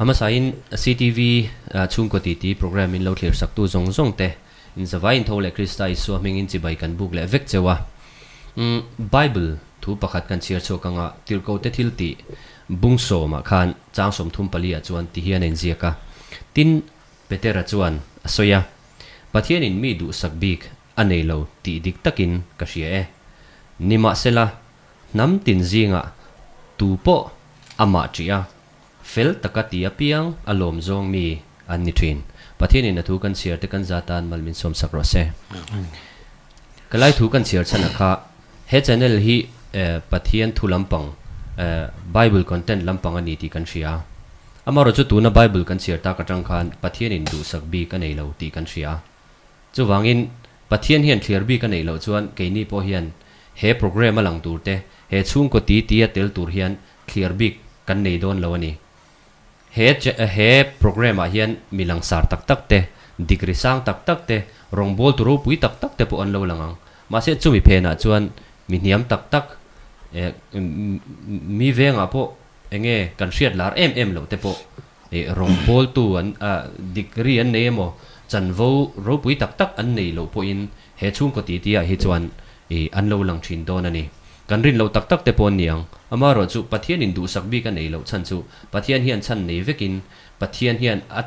A hmasain CTV chhungkaw titi program in lo thlir saktu zawng zawng te in zavai in tho leh Krista Isua hmingin chibai kan buk leh vek cheu a. Bible thu pakhat kan chhiar chhuak anga tirhkote thil tih bung sawmah khan chang 34 ah chuan ti hian a inziak a. Tin, Petera chuan a sawi a, Pathianin mi duhsak bik a nei lo tih dik takin ka hria e. Nimahsela, hnam tin zingah tu pawh amah ṭih a, fel taka ti apiang a lawm zawng mi an ni ṭhin. Pathianin a thu kan chhiar te kan za tan mal min sawmsak rawh se. Ka lai thu kan chhiar chhan a kha, he channel hi Pathian thu lampang, Bible content lampang a ni tih kan hria. Amaherawhchu tuna Bible kan chhiar tak atang khan Pathianin duhsak bik a nei lo tih kan hria. Chuvangin, Pathian hian thliar bik a neih loh chuan keini pawh hian he program a lang tur te, he chhungkaw ti tia tel tur hian thliar bik kan nei dawn lo a ni. He he program ah hian mi langsar tak tak te, degree sang tak tak te, rawngbawltu ropui tak tak te pawh an lo lang ang. Mahse chumi phenah chuan mi hniam tak tak, mi vengah pawh enge kan hriat lar em em loh te pawh rawngbawltu an degree an nei emaw chanvo ropui tak tak an nei loh pawhin he chhungkaw titi ah hi chuan an lo lang thin dawn a ni. Kan rin loh tak tak te pawh an ni ang. Amaherawhchu Pathianin duhsak bik a nei loh chhan chu Pathian hian chhan nei vekin Pathian hian a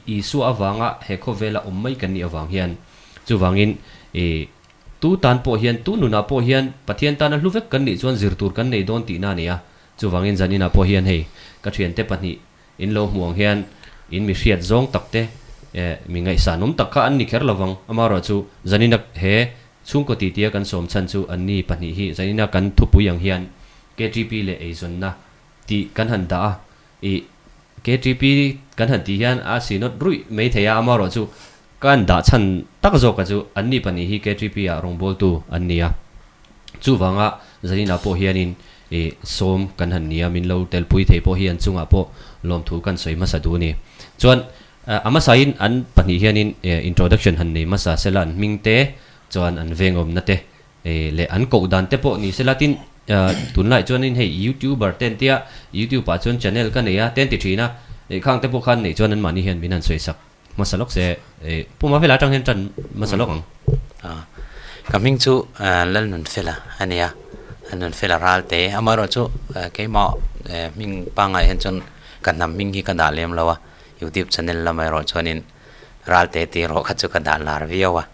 Isua avanga he khawvela awm mai kan nih avang hian chuvangin tu tan pawh hian tu nunah pawh hian Pathian tana hlu vek kan nih chuan zir tur kan nei dawn tihna a ni a. Chuvangin zaninah pawh hian hei ka thiante pahnih in lo hmuh ang hian in mi hriat zawng tak te eh mi ngaihsanawm tak kha an ni kher lovang. Amaherawhchu zanina he chhungkaw titia kan sawm chhan chu an ni pahnih hi zanina kan thupui ang hian KTP leh eizawnna tih kan han dah a, ih KTP kan han tih hian a sinawt ruih mai thei a, amaherawhchu ka han dah chhan tak zawka chu an ni pahnih hi KTP ah rawngbawltu an ni a. Chuvanga zaninah pawh hianin ih sawm kan han nia min lo telpui thei pawh hi an chungah pawh lawmthu kan sawi hmasa duh a ni. Chuan a hmasain an pahnih hianin introduction han nei hmasa sela an hming te chuan an vengawmna te leh an koh dan te pawh ni sela tin tunlai chuanin hei youtuber te an tia youtube ah chuan channel ka nei a te an ti thin a khang te pawh khan neih chuan anmahni hian min han sawi sak Hmasa lawk se, Pu Mafela atang hian tan hmasa lawk ang. Ka hming chu Lalnunfela a ni a, Lalnunfela Ralte. Amaherawhchu keimah hming pangngai hian chuan ka hnam hming hi ka dah lem lo a, YouTube channel lamah erawh chuanin Ralte tih erawh kha chu ka dah lar viau a.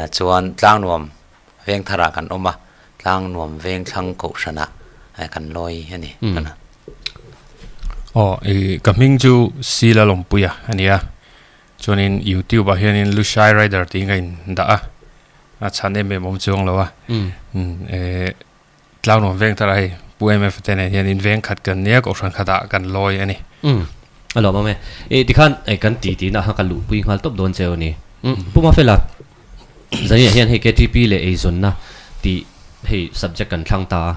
Chuan Tlangnuam Vengtharah kan awm a, Tlangnuam Vengthlang Kohhranah kan lawi a ni. Aw i ka hming chu Sila Lawmpuia a ni a, chuanin YouTube ah hianin Lushai Rider tiin ka in dah a, a chhan em em awm chuang lo a, eh Tlangnuam Vengthar ah hei Pu MF te nen hian in veng khat kan nia Kohhran khatah kan lawi a ni. A lawm awm e. I tikhan kan ti tihna kha ka luhpui nghal tawp dawn cheu a ni. Pu Mafela. Zaniah hian hei KTP leh eizawnna tih hei subject kan thlang ta a,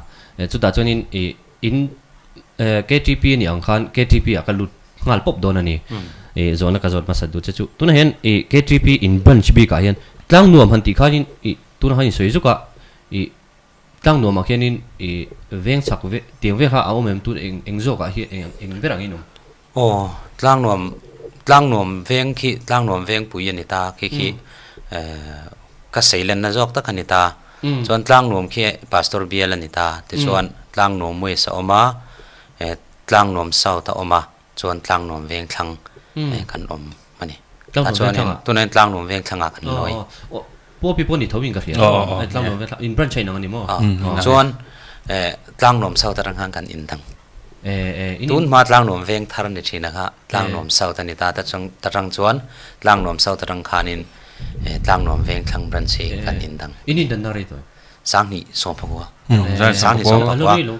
chutah chuanin ih in KTP a nih ang khan KTP ah ka lut nghal pawp dawn a ni. Ih zawhna ka zawt hmasa duh che chu tunah hian ih KTP in branch bikah hian Tlangnuam han tih khanin ih tunah khan in sawi zuk a ih Tlangnuam ah khianin ih veng chhak ve tiang vel kha a awm em tun eng eng zawkah hian eng eng ber angin awm? Aw, Tlangnuam, Tlangnuam veng khi, Tlangnuam vengpui a ni ta, khi khi ka seilenna zawk tak a ni ta. Chuan Tlangnuam khi Pastor bial a ni ta, tichuan Tlangnuam West a awm a, Tlangnuam South a awm a, chuan Tlangnuam Vengthlang kan awm a ni. Tlangnuam Vengthlangah? Tunah hian Tlangnuam Vengthlangah kan lawi. Aw, Pu pawh ni tho in ka hria. Tlangnuam Vengthlang, in branch a inang a ni maw? Chuan Tlangnuam South atang khan kan indang. Tun hma Tlangnuam veng thar ni thin a kha Tlangnuam South a ni ta ta tang chuan Tlangnuam South atang khanin Tlangnuam veng thlang branch hi kan indang. In indan na rei tawh em? 2019. 2019.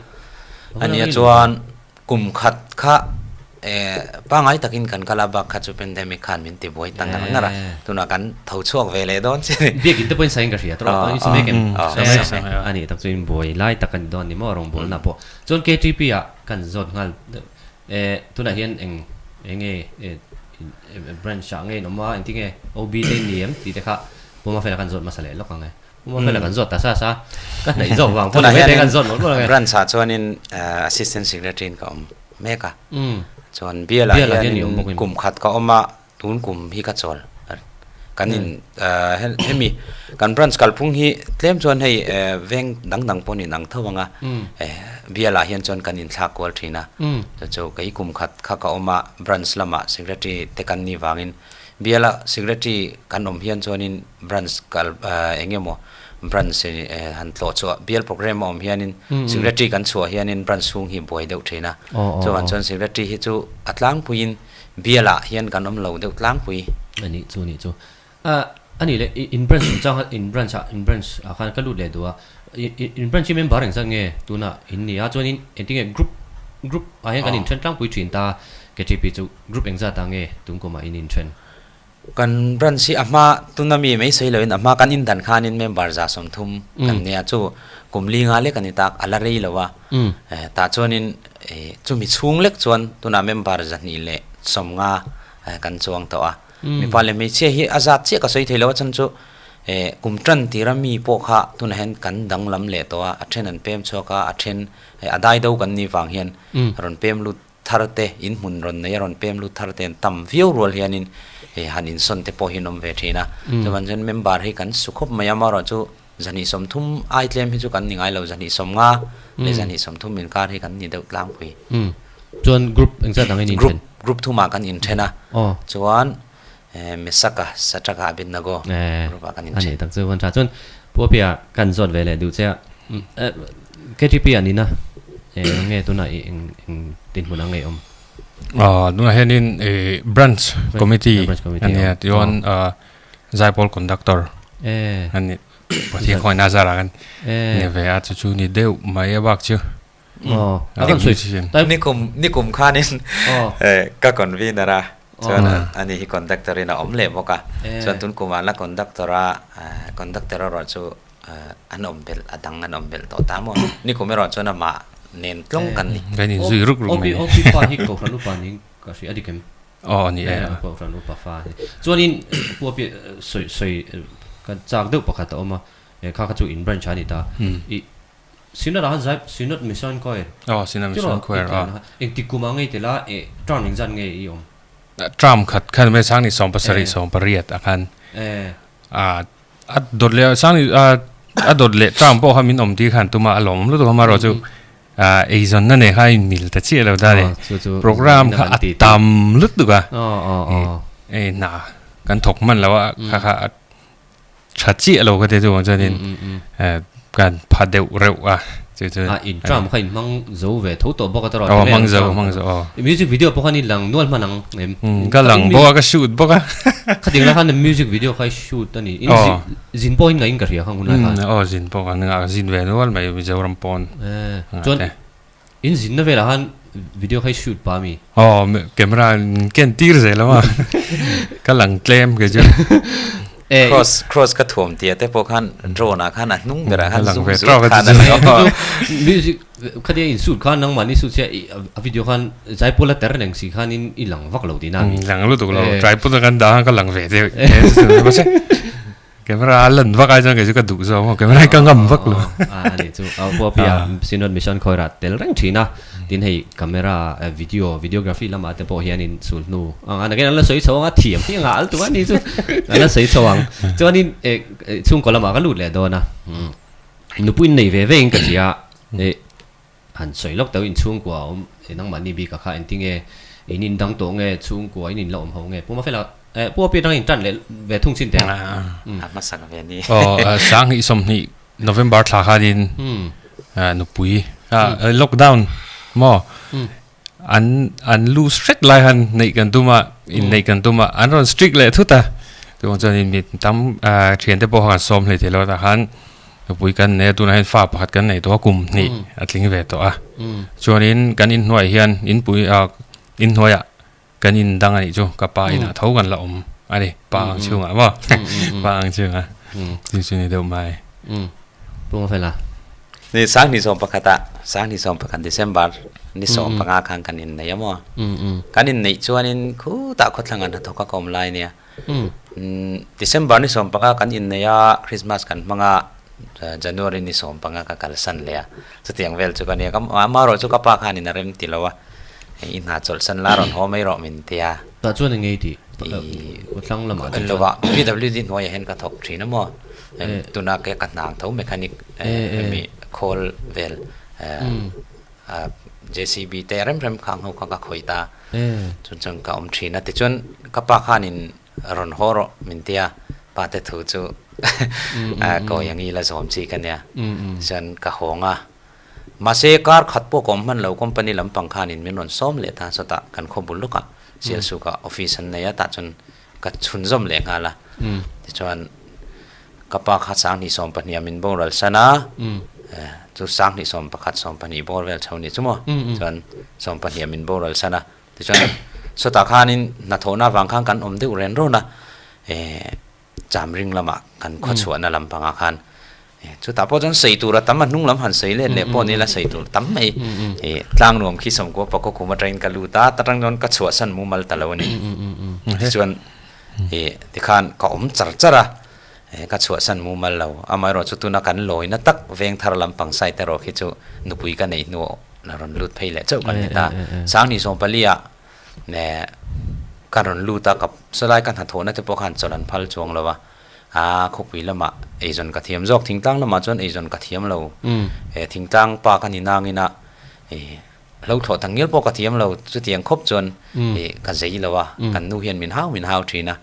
Ania chuan Kum khat kha pangai takin kan kal a, bak kha chu pandemic khan min ti buai ta ngar ngar a, tunah kan tho chhuak ve leh dawn chi ni. Biakin te pawhin sain ka hria tawh a, i samek em? Samek a nih tak chu in buai lai tak a ni dawn ni maw rawngbawlna pawh. Chuan KTP ah kan zawt nghal tunah hian eng enge branch ah nge in awm a, engtinge OB te in ni em tih te kha Puma Fela kan zawt hmasa leh lawk ang e. Puma Fela kan zawt ta sa sa, ka hnaih zawk vang pawh ni mai te kan zawt mawlh mawlh ang e. Branch ah chuanin Assistant Secretary in ka awm mek a. Chuan bialah hianin kum khat ka awm a, tun kum hi ka chawl. Kan in hemi kan branch kalphung hi tlem chuan hei veng dang dang pawh niin ang tho ang a, bialah hian chuan kan inthlak kual thin a. Chu chu kei kum khat kha ka awm a, branch lamah secretary te kan nih vangin biala secretary kan awm hian chuanin branch kal eng emaw branch han tlawh chhuah bial program a awm hianin secretary kan chhuah hianin branch chhung hi buai deuh thin a, chuvang chuan secretary hi chu a tlangpuiin bialah hian kan awm lo deuh tlangpui. A nih chu nih chu. A nih leh in branch chungchang kha in branch ah in branch ah khan ka lut leh duh a, in branch hi member engzat nge tunah in ni a chuanin engtinge group group ah hian kan inthen tlangpui thin ta KTP chu group engzat ah nge tun kumah in inthen? Kan branch hi a hma tuna mi mai sawi loin a hma kan indan khanin member 130 kan nia chu kum li nga lek a ni tak a la rei lo a tah chuanin chumi chhung lek chuan tunah member 250 kan chuang tawh a mipa leh hmeichhia hi a zat chiah ka sawi thei lo a chhan chu kum tan tira mi pawh kha tunah hian kan danglam leh tawh a a then an pem chhuak a a then a dai do kan nih vang hian rawn pem lut thar te, in hmun rawn nei a rawn pem lut thar te an tam viau rual hianin hei han insawn te pawh hi an awm ve thin a. Chuvan chuan member hi kan su khawp mai a, amaherawh chu 230 ai tlem hi chu kan ni ngai lo, 250 leh 230 inkar hi kan ni deuh tlangpui. Chuan group engzat ang in inthen? Group thumah kan inthen a, chuan Mesaka, Satraka, Abednego group ah kan inthen. A nih tak chu van tha. Chuan Pu Apia kan zawt ve leh duh che a, KTP ah nina eng nge tunah i eng eng dinhmun ang nge awm? Tunah hianin branch committee a nia tichuan Zaipawl conductor a ni. Pathian khawngaihna zarah kan ni ve a, chu chu ni deuh mai a bak chu. Nikum nikum khanin ka convener a chuan ani hi conductor in a awm leh bawk a chuan tun kumah la conductor a conductor erawh chu an awm belh a dang an awm belh tawh ta maw nikum erawh chuan amah nen tlawng kan ni. Kan inzui ruk ruk mai. OP pa hi Kohhran upa niin ka hria a dik em? Aw a ni e. Kohhran upa fa a ni. Chuanin Pu Api sawi sawi ka chak deuh pakhat a awm a kha kha chu in branch a ni ta i Synod ah khan zai Synod Mission Choir. Aw Synod Mission Choir a. Engtik kum ah ngei tel a eh term engzat nge i awm? Term khat khan mai sang ni 17 18 ah khan. Eh. A a dawt leh sang ni a a dawt leh term pawh kha min awm tir khan tuma a lawm lutuk a marawh chu a eizawn na nen khan in mil ta chiah lo ta ni. Program kha a tam lutuk a. Eh hna kan thawk hman lo a kha kha a tha chiah lo ka ti chu chuanin kan pha deuh reuh a chu chu a in tram kha in hmang zo ve tho tawh bawk a tawrh aw hmang zo hmang zo aw music video pawh khan i lang nual hman ang em ka lang bawk a ka shoot bawk a khating lai khan music video kha i shoot a ni in zin pawh in ngaih in ka hria kha hun lai khan aw zin pawh kan ngah zin ve nual mai Mizoram pawn chuan In zinna velah khan video kha i shoot pah ami? Aw, camera ken tir zel a ka lang tlem kei chu. Cross cross ka thuam tia te pawh khan drone ah khan a hnung berah khan zoom zut khan a lang a. Music khatia in shoot khan nangmahni shoot sia a video khan Jaipur la ter reng si khan in i lang vak lo tihna ami? Lang lutuk lo, tripod a kan dah khan ka lang ve deuh. Camera a lan vak ai chuan kei chu ka duh zawk maw, camera hi ka ngam vak lo. A ni chu, a pawh pia Synod Mission Choir ah tel reng thin a, tin hei camera video, videography lamah te pawh hianin sul hnu ang a, nakin an la sawi chho ang a, thiam hi a ngah al tuk a ni chu, an la sawi chho ang. Chuanin chhungkaw lamah ka lut leh dawn a, nupui in nei ve ve in ka hria a, han sawi lawk teuh in chhungkua a awm nangmahni bik a kha engtinge in in dang tawh nge chhungkua in in la awm ho nge Pu Mafela eh Pu Api atangin tan leh ve thung chin teh a. A hmasak ve ni. Aw Sanghnih 20 November thla khanin nupui lockdown maw an an loose hret lai khan neih kan tum a in neih kan tum a an rawn strict leh thut a chuvang chuan mi tam thian te pawh kha kan sawm hlei thei lo tah khan Nupui kan nei a, tunah hian fa pakhat kan nei tawh a, kum hnih a tling ve tawh a. Chuanin kan inhnuaiah hian inpui ah inhnuaiah kan in dang a nih chu ka pa inah tho kan la awm a ni, pa ang chhungah maw pa ang chhungah chu chu ni deuh mai. Pu Mafela. Ni 20 11 ah 20 11 December ni 15 khan kan innei a maw. Kan inneih chuanin khutah khawthlang an hnathawk a ka awm lai nia. December ni 15 kan innei a, Christmas kan hmang a, January ni 15 ka kalsan leh a, chutiang vel chu ka nia. Amaherawh chu ka pa khanin a rem ti lo a. I hna chawlhsan la rawn haw mai rawh min ti a. Tah chuan eng ngei tih khawthlang lamah te chuan. Lova PWD hnuaiah hian ka thawk thin a maw? Tuna ke ka hna ang tho mechanic hemi khawl vel JCB te rem rem khang ho kha ka khawih ta. Chun chuan ka awm thin a. Tichuan ka pa khanin rawn haw rawh min ti a, pa te thu chu kawi ang ila zawm chi ka nia. Tichuan ka hawng a. Mahse, kar khat pawh ka awm hman lo, company lampang khanin min rawn sawm leh ta, chutah kan khaw bul lawkah Sialsukah office an nei a, tah chuan ka chhunzawm leh nghal a. Tichuan, ka pa kha sanghnih 12 ah min boral san a, chu sanghnih 11, 12 bawr vel chho ni chu maw, chuan 12 ah min boral san a. Tichuan, chutah khanin hnathawhna avang khan kan awm deuh ren rawn a, Chamring lamah kan khawchhuahna lampangah khan chutah pawh chuan sawi tur a tam a, hnung lam han sawi let leh pawh ni la sawi tur tam mai. Tlang nuam khi sawmkua pakhaw khum atangin ka lut a, ta tang chuan ka chhuahsan mumal ta lo a ni. Tichuan tikhan ka awm char char a, ka chhuahsan mumal lo. Amaherawh chu tuna kan lawina tak veng thar lampang side erawh khi chu nupui ka neih hnuah rawn lut phei leh chauh kan ni ta. Sanghnih 14 ah Neh, ka rawn lut a, ka sawlai ka hnathawhna te pawh khan chawlh an phal chuang lo a, aa khawpui lamah eizawn ka thiam zawk, thingtlang lamah chuan eizawn ka thiam lo, eh thingtlang pa ka ni nangin a, eh hlo thlawh tak ngial pawh ka thiam lo, chutiang khawp chuan eh ka zei lo a, kan nu hian min hau min hau thin a,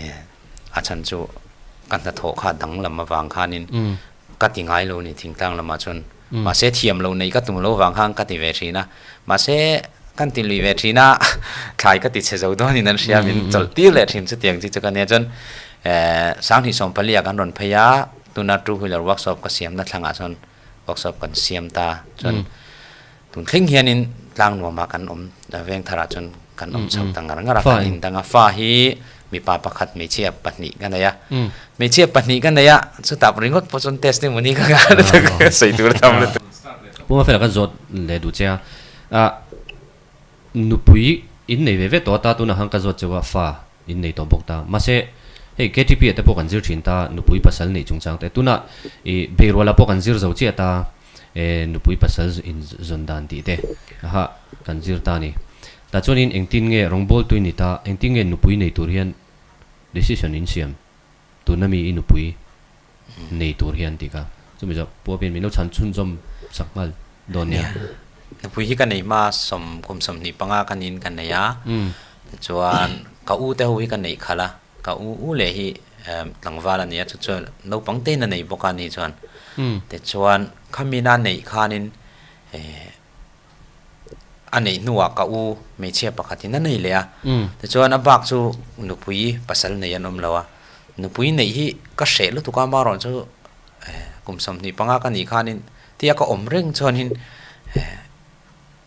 eh a chhan chu ka hnathawh kha danglam avang khanin ka ti ngai lo a ni thingtlang lamah chuan. Mahse thiam lo nei ka tum lo vang khan ka ti ve thin a, mahse kan ti lui ve thin a, thlai ka ti chhe zo dawnin an hria min chawlh tir leh thin chutiang chi chu ka nia chuan sanghnih 14 ah kan rawn phei a, tuna two wheeler workshop ka siamna thlangah chuan workshop kan siam ta chuan tun thleng hianin tlang nuamah kan awm veng tharah chuan kan awm chho ta ngar ngar a, kan indang a, fa hi Mipa pakhat hmeichhia pahnih ka nei a, hmeichhia pahnih ka nei a, chutah ringawt pawh chuan testimony ka ngah lutuk sawi tur tam lutuk. Pu Mafela ka zawt leh duh che a, ah nupui in nei ve ve tawh a ta tunah khan ka zawt cheu a fa in nei tawh bawk ta, mahse hei KTP ah te pawh kan zir thin ta nupui pasal neih chungchang te, tunah ih Beiruala pawh kan zir zo chiah ta e nupui pasal in zawn dan tih te aha kan zir ta a ni. Tah chuanin engtin nge rawngbawl tui ni ta, engtin nge nupui nei tur hian decision in siam tuna mi i nupui nei tur hian tih kha chumi zawh pawh hian min lo chhan chhunzawm sak nghal dawn nia. Nupui hi ka nei hma sawm kum 25 ka niin ka nei a, tichuan ka u te ho hi ka neih khalh a, ka u u leh hi tlangval a ni a, chu chuan naupang tein a nei bawk a ni chuan tichuan khamina neih khanin A neih hnuah ka u hmeichhia pakhatin a nei leh a, tichuan a bak chu nupui pasal nei an awm lo a, nupui neih hi ka hreh lutuk a, amaherawh chu kum 25 ka nih khanin tia ka awm reng chuanin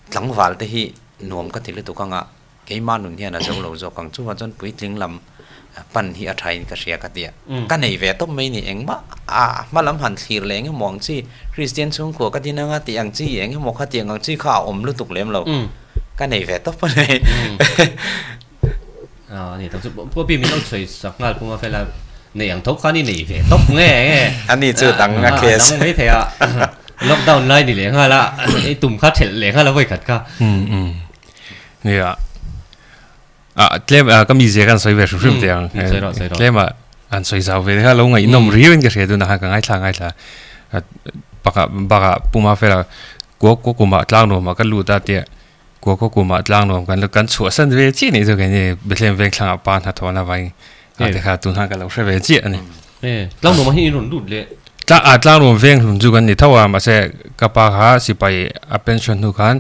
tlangval te hi nuam ka ti lutuk anga Keimah nun hian a zo lo zawk ang. Chuvang chuan puitling lam pan hi a thain ka hria ka ti a. Ka nei ve tawp mai ni. Engmah a hma lam han thlir leh eng emaw ang chi, Kristian chhungkua ka din anga tih ang chi, eng emaw kha tiang ang chi kha a awm lutuk lem lo. Ka nei ve tawp a ni. A ni tak chu Poppy min lo chhuai sak nghal pum a fela nei ang tho khan i nei ve tawp nge nge. A ni chu dang a case. Dang mai thei a. Lockdown lai ni leh nghal a, i tum kha thelh leh nghal a vawi khat kha. Nia ah tlem ah ka mi zia kan sawi ve hrim hrim teh ang tlem ah an sawi zau ve kha lo ngaihnawm riau in ka hria tuna khan ka ngaithla ngaithla baka baka puma fela kua kua kumah tlang nuamah ka lut a tia kua kua kumah tlang nuam kan kan chhuah san ve chiah nih chu keini Bethlehem veng thlangah pa hnathawhna vangin a ti kha tun khan ka lo hre ve chiah a ni. Tlang nuamah hi in rawn lut leh. Tlang ah tlang nuam veng hlun chu kan ni tho a mahse ka pa kha sipai a pension hnu khan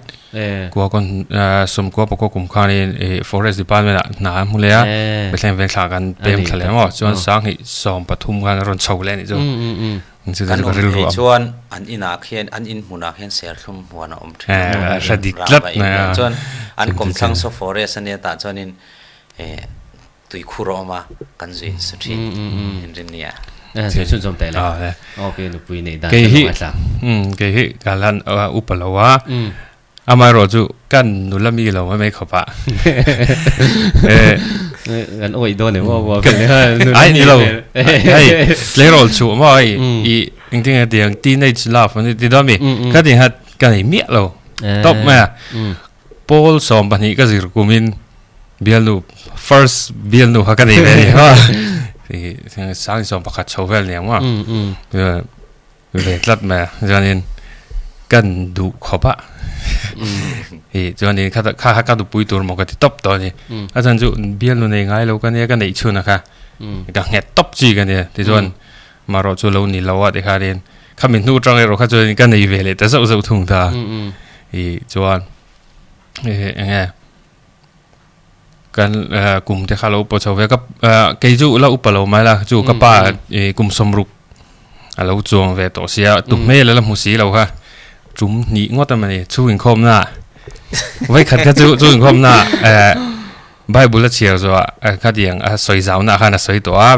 kua kawn sawmkua pakua kum khanin ih forest department ah hna an hmu leh a Bethlehem veng thla kan pem thla leh maw chuan sanghnih 13 khan a rawn chho leh a nih chu Kan awm thei chuan an inah khian an in hmunah khian serthlum huan a awm thin a hre dik tlat mai a chuan an kawmthlang saw forest ania tah chuanin eh Tuikhur a awm a, kan zui in su thin in rin nia. Zui chhun zawm teh le. Ok, nupui neih dan ka lo ngaithla. Kei hi ka lan upa lo a, amaherawh chu kan nula mi lo mai mai khawp a. Kan awih dawn em aw. Ai ni lo, hei tleirawl chhuah maw hei i engtin nge tiang teenage love an ti dawn mi, ka ti kha ka nei miah lo tawp mai a. Pawl 12 ka zir kumin bialnu first bialnu kha ka nei ve a ni maw i sang 11 chho vel nia maw ve tlat mai a chuanin kan duh khawp a i chuanin kha kha ka dupui tur maw ka ti tawp tawh a ni a chhan chu bialnu nei ngai lo ka nia ka neih chhun a kha ka nghet tawp chi ka nia tichuan marawh chu lo ni lo a tikhanin khami hnu tang erawh kha chuan ka nei ve leh ta zauh zauh thung ta i chuan eng nge kan kum te kha lo pawh chho ve ka kei chu la upa lo mai la chu ka pa i kum 60 a lo chuang ve tawh sia tu hmel a la hmu si lo kha tum hnih ngawt a mani chhung inkhawm na vawikhat kha chu chhung inkhawm na Bible a chhiar zawh ah khatiang a sawi zau na khan a sawi tawh a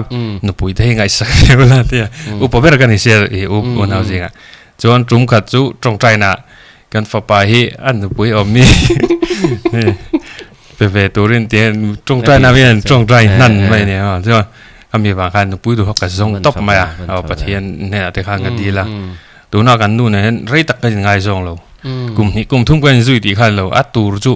nupui te hi ngaihsak viau la tia upa ber ka ni sia i u unau zingah chuan tum khat chu tawngtai na kan fapa hi a nupui awm mi pe ve turin tia tawngtai na hian tawngtai hnan mai nia maw chuan a mi vang khan nupui duh ka zawng tawp mai a aw Pathian hnenah te khan ka dil a tuna kan nu nen hian rei tak ka inngai zawng lo kum hnih kum thum ka inzui tih khan lo a tur chu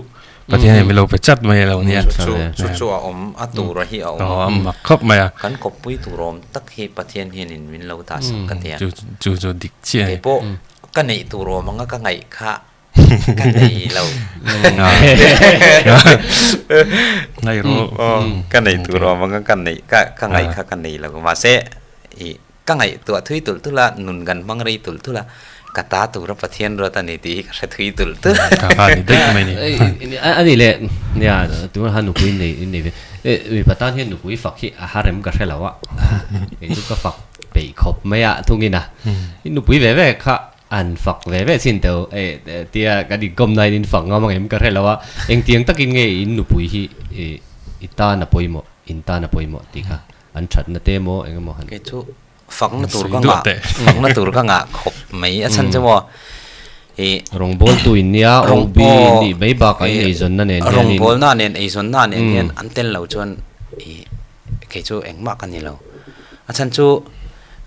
Pathian hi milo pe chat mai alo nia. Chu chu chu a awm, a tura hi a awm. Aw a mak khawp mai a. Kan kawppui tur awm tak hi Pathian hianin min lo dah sak ka tia. Chu chu chu dik chiah a ni. Kei pawh ka neih tur awm anga ka ngaih kha ka nei lo. Ngai rawh. Ka neih tur awm anga ka neih ka ka ngaih kha ka nei lo. Mahse i Ka ngaihtuah thui tulh tulh a, nun kan hmang rei tulh tulh a, ka ta tura Pathian ruat a ni tih hi ka hre thui tulh tulh. Ka ka ni daih mai ni. A ni le, nia tunah khan nupui nei in nei ve. Mipa tan hian nupui fak hi a harem ka hre lo a, kei chu ka fak peih khawp mai a thungin a. I nupui ve ve kha an fak ve ve chin teuh tia kan inkawm nain in fak ngam angem ka hre lo a, engtiang takin nge in nupui hi i tan a pawimawh, in tan a pawimawh tih kha. An thatna te maw eng emaw han. Kei chu fakna tur ka ngah fakna tur ka ngah khawp mai a chhan chu maw i. Rawngbawltu in nia OB in nih mai bakah in eizawnna nen hianin. Rawngbawlna nen eizawnna nen hian an tel lo chuan i kei chu engmah ka ni lo. A chhan chu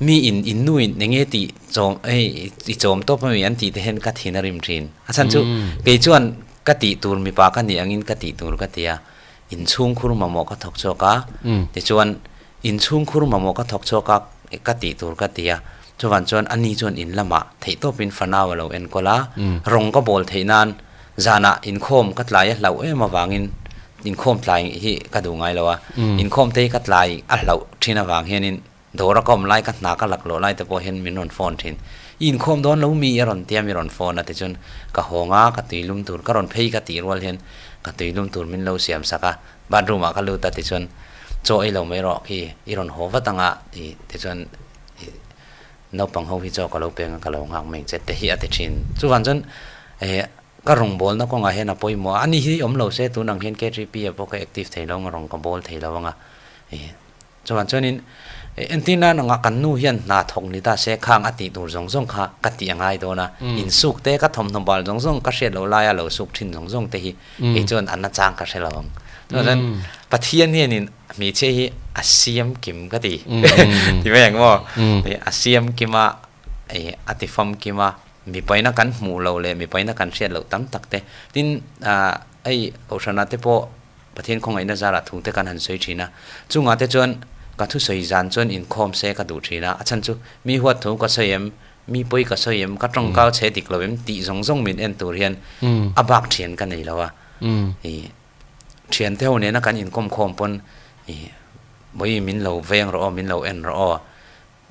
mi in in nu in eng nge tih chawm hei i chawm tawp ami an tih te hian ka thin a rim thin. A chhan chu kei chuan ka tih tur mipa ka nih angin ka tih tur ka ti a. Inchhungkhur mamawh ka thawk chhuak a, tichuan inchhungkhur mamawh ka thawk chhuak a ka tih tur ka ti a, chuvan chuan ani chuan in lamah theihtawpin fanau a lo enkawl a, rawng ka bawl theih nan zanah inkhawm ka tlai a hlauh em avangin inkhawm tlai hi ka duh ngai lo a, inkhawm te hi ka tlai a hlauh thin avang hianin Dawr a ka awm lai ka hna ka lak loh lai te pawh hian min rawn phone thin. I inkhawm dawn lo mi a rawn tia mi rawn phone a tichuan ka hawng a, ka tui lum tur ka rawn phei ka tih rual hian ka tui lum tur min lo siam sak a, bathroom ah ka lut a tichuan chaw ei lo mai rawh khi i rawn haw vat anga i tichuan i naupang ho hi chaw ka lo peng a ka lo nghak mai che te hi a ti thin. Chuvang chuan eh ka rawngbawlna kawngah hian a pawimawh a, ani hi awm lo se tun ang hian KTP ah pawh ka active thei lo ang a rawn ka bawl thei lo ang a i. Chuan chuanin entir nan anga kan nu hian hna thawk ni ta se khang a tih tur zawng zawng kha ka tih a ngai dawn a, insuk te ka thawmhnaw bal zawng zawng ka hriat loh laia lo suk thin zawng zawng te hi kei chuan a nachang ka hre lo ang. Chuan chuan Pathian hianin hmeichhia hi a siam kim ka ti ti mai ang maw? A siam kim a, a ti famkim a, mipaina kan hmuh loh leh mipaina kan hriat loh tam tak te tin hei Kohhranah te pawh Pathian khawngaihna zarah thu te kan han sawi thin a, chungah te chuan ka thusawi zan chuan inkhawm se ka duh thin a, a chhan chu mi huat thu ka sawi em, mi pawi ka sawi em, ka tawngkau chhe dik lo em tih zawng zawng min en tur hian a bak thian ka nei lo a, ih thian te ho nena kan inkawm khawm pawn ih vawi min lo veng rawh aw, min lo en rawh aw,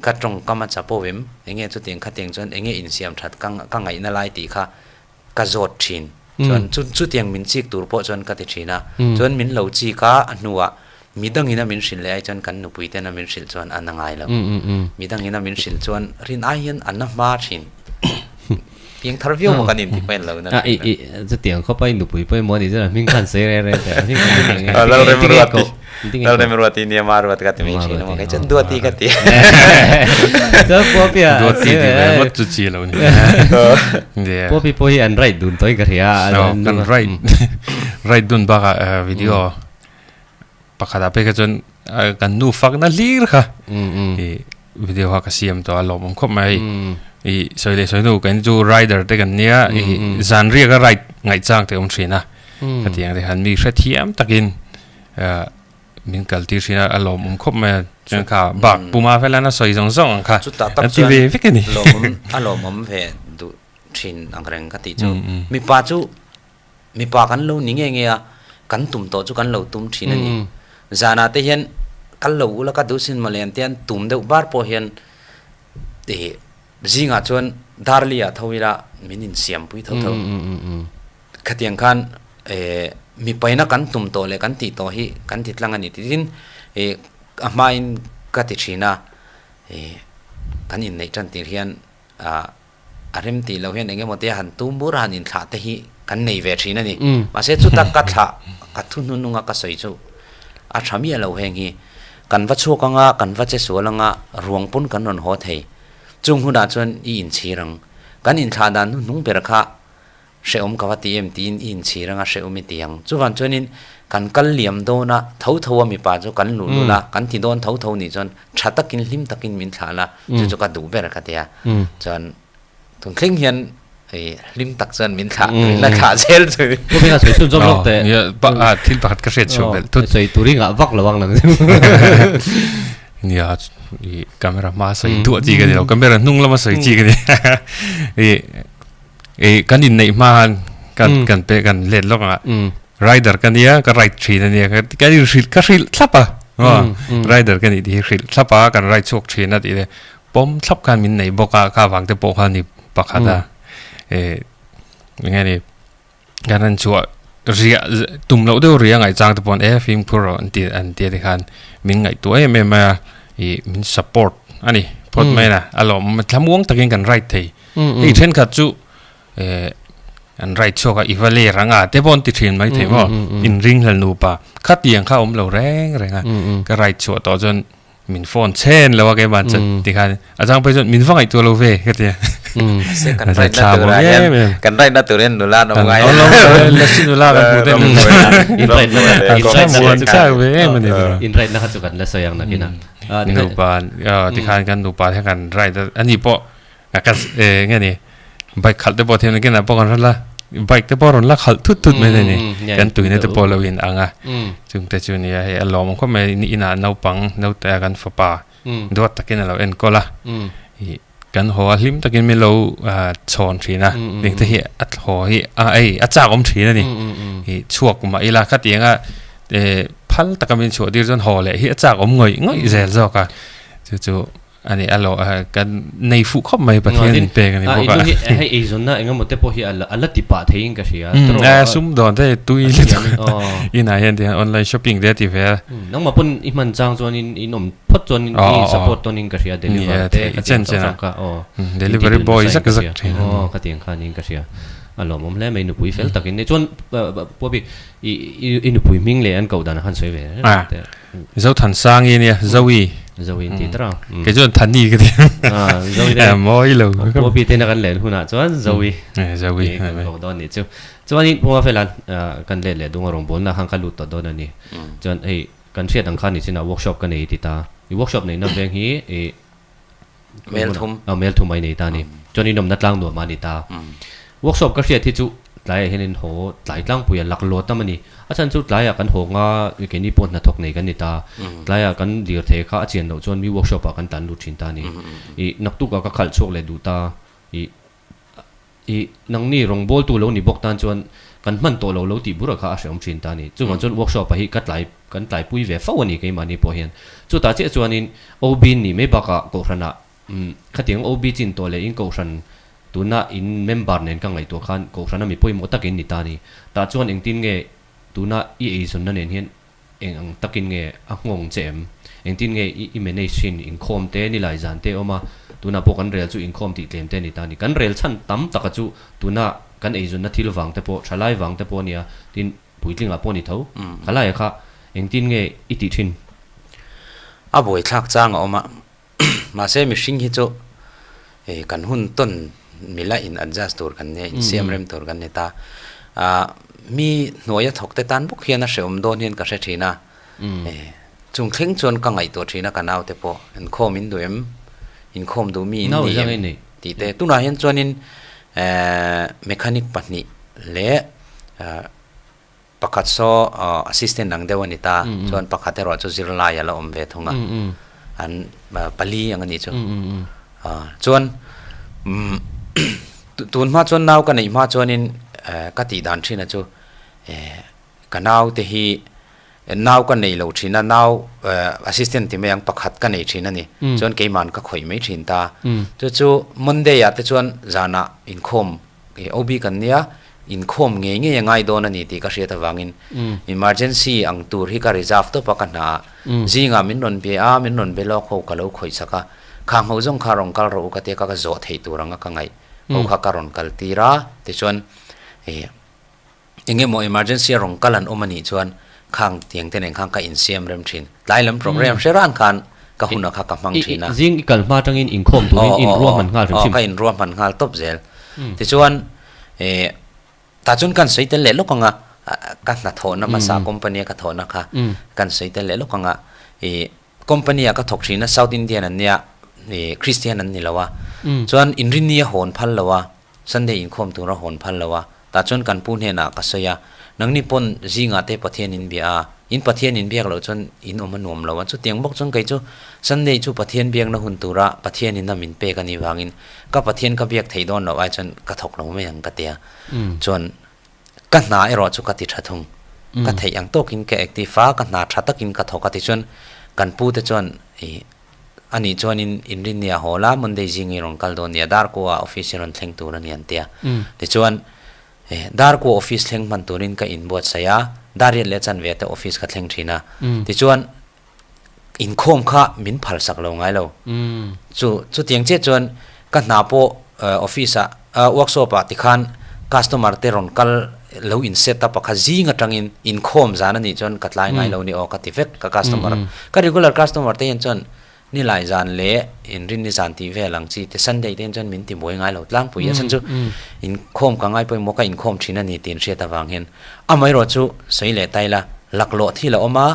ka tawngkam a chapo em, enge chutiang khatiang chuan enge insiam that ka ka ngaihna lai tih kha ka zawt thin. Chuan chu chutiang min chik tur pawh chuan ka ti thin a. Chuan min lo chik a, a hnuah midangin a min hrilh leh ai chuan kan nupui ten a min hrilh chuan a na ngai lo. Midangin a min hrilh chuan rin ai hian a na hma thin. Piang thar viau maw kan inti pahin lo na thin a. Chutiang khawp a i nupui pawimawh a nih chuan a hming khan sawi reng reng teh. Lalremruati Lalremruati nia Maruat ka ti mai thin a maw kei chuan Duati ka ti. Chuan Puapia Duati ti ve ngawt chu chi lo ni. Puapi pawh hi an write dun tawhin ka hria a. Kan write write dun bakah video pakhatah phei kha chuan kan nu fakna hlir kha i video kha ka siam tawh a lawmawm khawp mai i sawi leh sawi hnu kan chu rider te kan nia i zan riak a ride ngaihchang te awm thin a. Khatiang te khan mi hrethiam takin min kal tir thin a, a lawmawm khawp mai a. Chuan kha bak puma velan a sawi zawng zawng ang kha Chutah tak an ti chuan ve vek a ni. lawmawm a lawmawm ve duh thin ang reng ka tih chu. Mipa chu mipa kan lo ni nge nge a, kan tum tawh chu kan lo tum thin a ni. Zanah te hian kal lo ula ka duh sin mawle an tia an tum deuh bar pawh hian ih zingah chuan Darli ah tho ila min insiampui tho tho. Khatiang khan mipaina kan tum tawh leh kan tih tawh hi kan ti tlang a ni tiin ih a hmain ka ti thin a, ih kan inneih tan tir hian ah a rem tih loh hian eng emaw te han tum bur a han inthlah te hi kan nei ve thin a ni. Mahse chuta ka thlah ka thu hnunung a ka sawi chu a tha miah lo heng hi kan va chhuak anga kan va che sual anga ruang pawn kan rawn haw thei. Chung hunah chuan i inchhir ang. Kan inthlah dan hnuhnung ber kha Hrehawm ka va ti em tiin i inchhir anga hrehawm i ti ang. Chuvang chuanin kan kal liam dawn a, tho tho a mipa chu kan luh lul a, kan ti dawn tho tho nih chuan tha takin hlim takin min thlah la, chu chu ka duh ber ka ti a. Chuan tun thleng hian hlim tak chuan min thlah, min la thlah zel chu. Pu Bena sawi chhun zawm lawk teh. Nia, thil pakhat ka hriat chhuak belh thut. Sawi tur i ngah vak lo ang nang. Nia, i camera hma sawi duah chi ka ni lo, camera hnung lama sawi chi ka ni. I I kan inneih hma khan kan kan pe kan let lawk anga rider ka nia ka ride thin a nia ka in hrilh ka hrilh thlap a rider ka nih tih hi hrilh thlap a kan ride chhuak thin a tih te pawm thlap khan min nei bawk a kha vang te pawh khan ni pakhat a eh eng nge ni kan han chhuah riah tum loh deuh riah ngaihchang te pawh e fimkhur rawh an ti an tia tikhan min ngaihtuah em em mai a ih min support a ni phawt mai a a lawm thlamuang takin kan ride thei. Hei thenkhat chu eh an right chhuak a i va ler ang a te pawh an ti thin mai thei maw inring hlel nupa khatiang kha awm lo reng reng a ka right chhuah tawh chuan min phone chhen lo a keimah chuan tikhan a chang phei chuan min va ngaihtuah lo ve ka ti a Mahse kan right na turah hian kan right na tur hian nula an awm ngai lo lasi nula kan hmu te in right na in right na ve em ani in right na kha chu kan la sawi ang nakin a nupa tikhan kan nupa hian kan right ani pawh A ka eh nge ni bike khalh te pawh thiam nakin ah pawh kan hre la bike te pawh rawn la khalh thut thut mai a ni kan tuina te pawh lo in ang a chung te chu nia hei a lawm ang khawp mai inah naupang naute a kan fapa duat takin a lo enkawl a ih kan haw a hlim takin min lo chhawn thin a eng te hi a haw hi a ei a chak awm thin a ni ih chhuak mah ila khatianga eh phal taka min chhuah tir chuan haw leh hi a chak awm ngawih ngawih zel zawk a chu chu. A ni a lo kan nei fuh khawp mai Pathian in pek a ni bawk a. Hei eizawnna eng emaw te pawh hi a la ti pah theiin ka hria. A sum dawn te tui lutuk inah hian tihian online shopping te a ti ve a. Nangmah pawn i hman chang chuanin in awm phawt chuanin i in support tawnin ka hria deliver te ka ti ang chang kha aw. Delivery boy zak zak thin. Aw ka ti ang khan in ka hria. A lawmawm hle mai nupui fel takin. Chuan Puabi i nupui hming leh an koh dan a han sawi ve. Zothansangi nia, Zoe. Zoe in ti tara. Kei chuan Thani ka ti. Zoe te. Mawi lo. Puapi tena kan len hunah chuan Zoe. Zoe. Kan ko dawn nih chu. Chuanin Puma Felan kan let leh dung a rawngbawlna khan ka lut tawh dawn a ni. Chuan hei kan hriat ang khan nichinah workshop ka nei ti ta. I workshop neihna veng hi i Melthum. Aw Melthum a inei ta a ni. Chuan inawmna tlang nuam a ni ta. Workshop ka hriat hi chu tlaiah hian in haw tlai tlangpui a laklawh tam a ni. A chhan chu tlaiah kan haw nga keini pawh hnathawk nei kan ni ta. Tlaiah kan lirthei kha a chian loh chuan mi workshop ah kan tlan lut thin ta a ni. Ih naktukah ka khalh chhuak leh duh ta. Ih Ih, nangni rawngbawltu lo ni bawk tan chuan kan hman tawh lo lo tih bur a kha a hrehawm thin ta a ni. Chuvang chuan workshop ah hi ka tlai, kan tlaipui ve fo a ni keimahni pawh hian. Chutah chiah chuanin OB nih mai bakah Kohhranah umm khatiang OB chin tawh leh in Kohhran tuna in member nen ka ngaihtuah khan Kohhrana mi pawimawh tak in ni ta a ni. Tah chuan engtin nge tuna i eizawnna nen hian Eng ang takin nge a nghawng che em? Engtin nge i i manage thin? Inkhawm te, nilai zan te awm a, tunah pawh kan rel chu inkhawm tih tlem te a ni ta a ni. Kan rel chhan tam taka chu tuna kan eizawnna thil vang te pawh, thalai vang te pawh a nia, tin puitlingah pawh a ni tho. Khalaia kha engtin nge i tih thin? A buaithlak chang a awm a, mahse mihring hi chu kan hun tawn mila in adjust tur kan nia, insiam rem tur kan ni ta. Ah mi hnuaia thawk te tan bawk hian a hrehawm dawn hian ka hre thin a, chung thleng chuan ka ngaihtuah thin a ka naute pawh inkhawm in duh em, inkhawm duh mi in ni em tih te. Tunah hian chuanin mechanic pahnih leh. Pakhat saw assistant ang deuh a ni ta, chuan pakhat erawh chu zirlai a la awm ve thung a, an pali ang a nih chu. Chuan tun hma chuan nau ka neih hma chuanin ka tih dan thin a chu ka nau te hi nau ka nei lo thin a, nau assistant ti mai ang pakhat ka nei thin a ni, chuan keiman ka khawih mai thin ta. Chu chu Monday ah te chuan zanah inkhawm OB kan nia, inkhawm ngei ngei a ngai dawn a ni tih ka hriat avangin emergency ang tur hi ka reserve tawp a ka hna ah. Zingah min rawn be a, min rawn be lawk ho ka lo khawih chak a, khang ho zawng kha rawn kal rawh u ka tia ka ka zawh theih tur anga ka ngaih ho kha ka rawn kal tir a, tichuan ih eng emaw emergency a rawn kal an awm a nih chuan khang tiang te nen khan ka insiam rem thin. Tlai lam program hre ran khan ka huna kha ka hmang thin a. Zing i kal hma atangin inkhawm turin in ruahman nghal hrim hrim. Aw, ka inruahman nghal tawp zel. Tichuan E, tah chuan kan sawi tel leh lawk ang a, ka hnathawhna hmasa company a ka thawhna kha kan sawi tel leh lawk ang a. E, company ah ka thawk thin a, South Indian an nia, e, Christian an ni lo a. Chuan inrinni a hawn phal lo a, Sunday inkhawm tur a hawn phal lo a. Tah chuan kan pu hnenah ka sawi a, nangni pawn zingah te Pathian in bia a, in Pathian in biak loh chuan in awm a nuam lo a. Chutiang bawk chuan kei chu Sunday chu Pathian biakna hun tura Pathian in a min pek a nih vangin Ka Pathian ka biak theih dawn loh ai chuan ka thawk lo mai ang ka ti a. Chuan ka hna erawh chu ka ti tha thung. Ka theih ang tawkin ka active a, ka hna tha takin ka thawk a ti chuan kan pu te chuan ih ani chuanin inrinni a haw la, Monday zing i rawn kal dawn nia, Darkua office i rawn thleng tur a ni an ti a. Tichuan Darkua office thleng hman turin ka inbuatsaih a, Dariat leh chanve te office ka thleng thin a. Tichuan inkhawm kha min phal sak lo ngai lo. Chu chutiang chiah chuan ka hna pawh office ah workshop ah tikhan customer te rawn kal lo in set up a kha zing atangin inkhawm zan a nih chuan ka tlai ngai lo ni aw ka ti vek ka customer ka regular customer te hian chuan nilai zan leh inrinni zan tih vel ang chi te Sunday te hian chuan min ti buai ngai lo tlangpui a chhan chu inkhawm ka ngai pawimawh ka inkhawm thin a ni tih inhriat avang hian amaherawh chu sawi leh ta ila laklawh thil a awm a.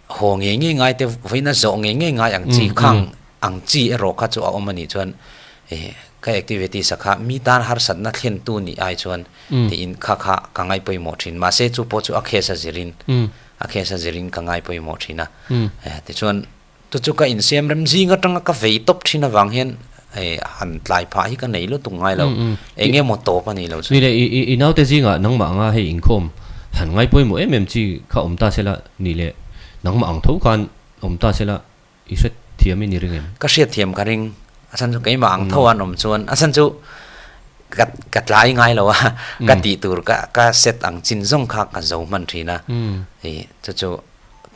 Haw ngei ngei ngai te vawiina zawh ngei ngei ngai ang chi khang ang chi erawh kha chu a awm a nih chuan ka activities a kha mi tan harsatna thlentu nih ai chuan tiin kha kha ka ngai pawimawh thin. Mahse chu pawh chu a case a zirin a case a zirin ka ngai pawimawh thin a. Tichuan chu chu ka insiam rem zing atanga ka vei tawp thin avang hian han tlai phah hi ka nei lutuk ngai lo. Eng emaw tawp a nih loh chu. Ni le, i naute zingah nangmah anga hei inkhawm han ngai pawimawh em em chi kha awm ta sela ni le, nangmah ang tho khan awm ta sela i hrethiam in i ring em? Ka hriatthiam ka ring. A chhan chu keimah ang tho an awm chuan a chhan chu ka ka tlai ngai lo a, ka tih tur ka ka set ang chin zawng kha ka zo hman thin a. Chu chu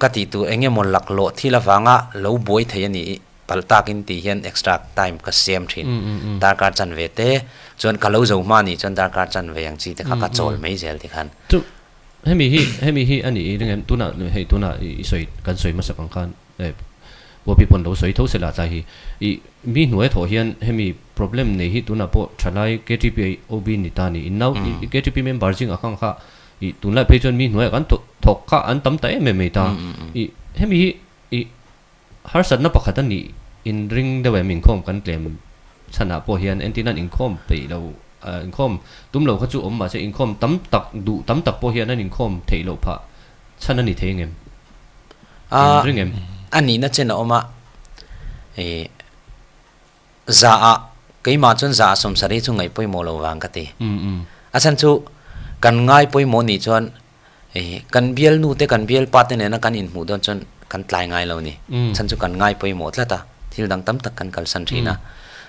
ka tih tur eng emaw laklawh thil avanga lo buai thei a nih i. Palh takin tih hian extra time ka siam thin. Darkar chanve te chuan ka lo zo hma nih chuan darkar chanve ang chi te kha ka chawl mai zel ti khan. Chu hemi hi hemi hi a nih i ring em? Tunah hei tunah i sawi kan sawi hmasak ang khan Puapi pawn lo sawi tho sela tlai hi i mi hnuai thawh hian hemi problem nei hi tunah pawh thalai KTP OB ni ta ni in nau KTP member zingah khan kha i tunlai phei chuan mi hnuaiah kan thawk kha an tam ta em em mai ta i hemi hi i Harsatna pakhat a nih inring deuh em inkhawm kan tlem chhanah pawh hian entir nan inkhawm peih lo inkhawm tum lo kha chu awm mahse inkhawm tam tak duh tam tak pawh hian an inkhawm theih loh phah chhan a ni thei engem? Inring em? A nihna chen a awm a, ih za ah keimah chuan za ah sawmsarih chu ngaih pawimawh lo vang ka ti. A chhan chu kan ngai pawimawh nih chuan Kan bialnu te kan bialpa te nena kan inhmuh dawn chuan kan tlai ngai lo ni. Chhan chu kan ngai pawimawh tlat a, thil dang tam tak kan kalsan thin a.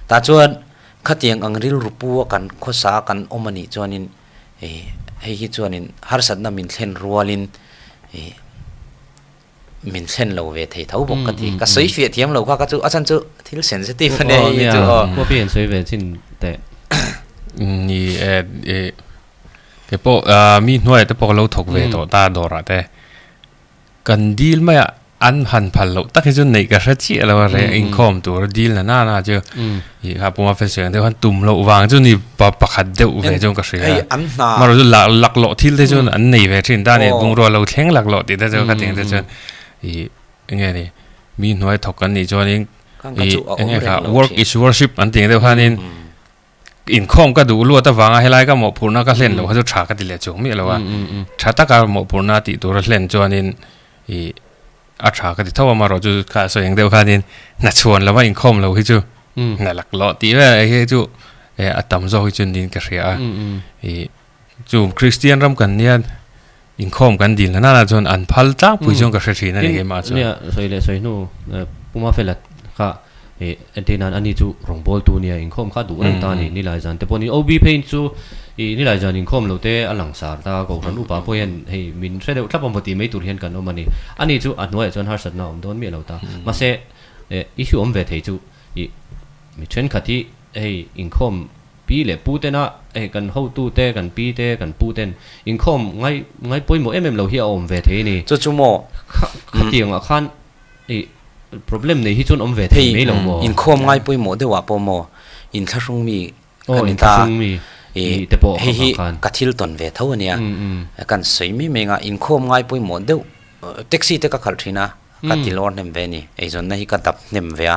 Tah chuan khatiang ang rilru pu a kan khawsa a kan awm a nih chuanin hei hi chuanin harsatna min thlen rualin min thlen lo ve thei tho bawk ka ti. Ka sawi fiah thiam lo kha ka chu a chhan chu thil sensitive a nia hei hi chu aw. Aw nia, sawi ve chin teh. Ni e. Kei pawh mi hnuaiah te pawh ka lo thawk ve tawh ta dawrah te. Kan dil maiah an han phal loh tak hi chu neih ka hre chiah lo a reng inkhawm tur dil na na na chu ih kha puma fel sawi ang deuh khan tum loh vang chu ni pakhat deuh ve chuan ka hria. Amaherawh chu laklawh thil te chuan an nei ve thin ta a ni bungrua lo thleng laklawh tih te chu ka tih ang te chuan ih eng nge ni mi hnuai thawk kan nih chuanin ih eng nge kha work is worship an tih ang deuh khanin. Inkhawm ka duh luat avanga helai ka mawhphurhna ka hlen loh kha chu tha ka ti leh chuang miah lo a. Tha taka mawhphurhna tih tura hlen chuanin ih a tha ka ti tho a, amaherawhchu kha sawi ang deuh khanin hna chhuan lova inkhawm lo hi chu hna lak lawh tih vel hi chu a tam zawk hi chu niin ka hria a. Ih chu Kristian ram kan nia inkhawm kan dil na nana chuan an phal tlangpui chuan ka hre thin a ni keimah chuan. Nia sawi leh sawi hnu Puma Fela kha ih entir nan ani chu rawngbawltu nia inkhawm kha duh reng ta a ni Nilai zan te pawh ni OB phei chu ih Nilai zan inkhawm lo te a langsar ta Kohhran upa pawh hian hei min hre deuh thlap a maw tih mai tur hian kan awm a ni. Ani chu a hnuaiah chuan harsatna a awm dawn miah lo ta. Mahse ih issue awm ve thei chu ih mi thenkhat hi hei inkhawm Pi leh pu tena hei kan hotu te, kan pi te, kan pu ten inkhawm ngai ngai pawimawh em em lo hi a awm ve thei a ni. Chu chu maw? Kha khatiangah khan ih problem nei hi chuan awm ve thei mai lo maw? Hei inkhawm ngai pawimawh deuhah pawh maw inthlahrung mi ka ni ta. Inthlahrung mi nih te pawh hei hi ka thil tawn ve tho a nia. Kan sawi mai mai anga inkhawm ngai pawimawh deuh taxi te ka khalh thin a, ka ti lawr hnem ve a ni. Eizawnna hi ka dap hnem ve a.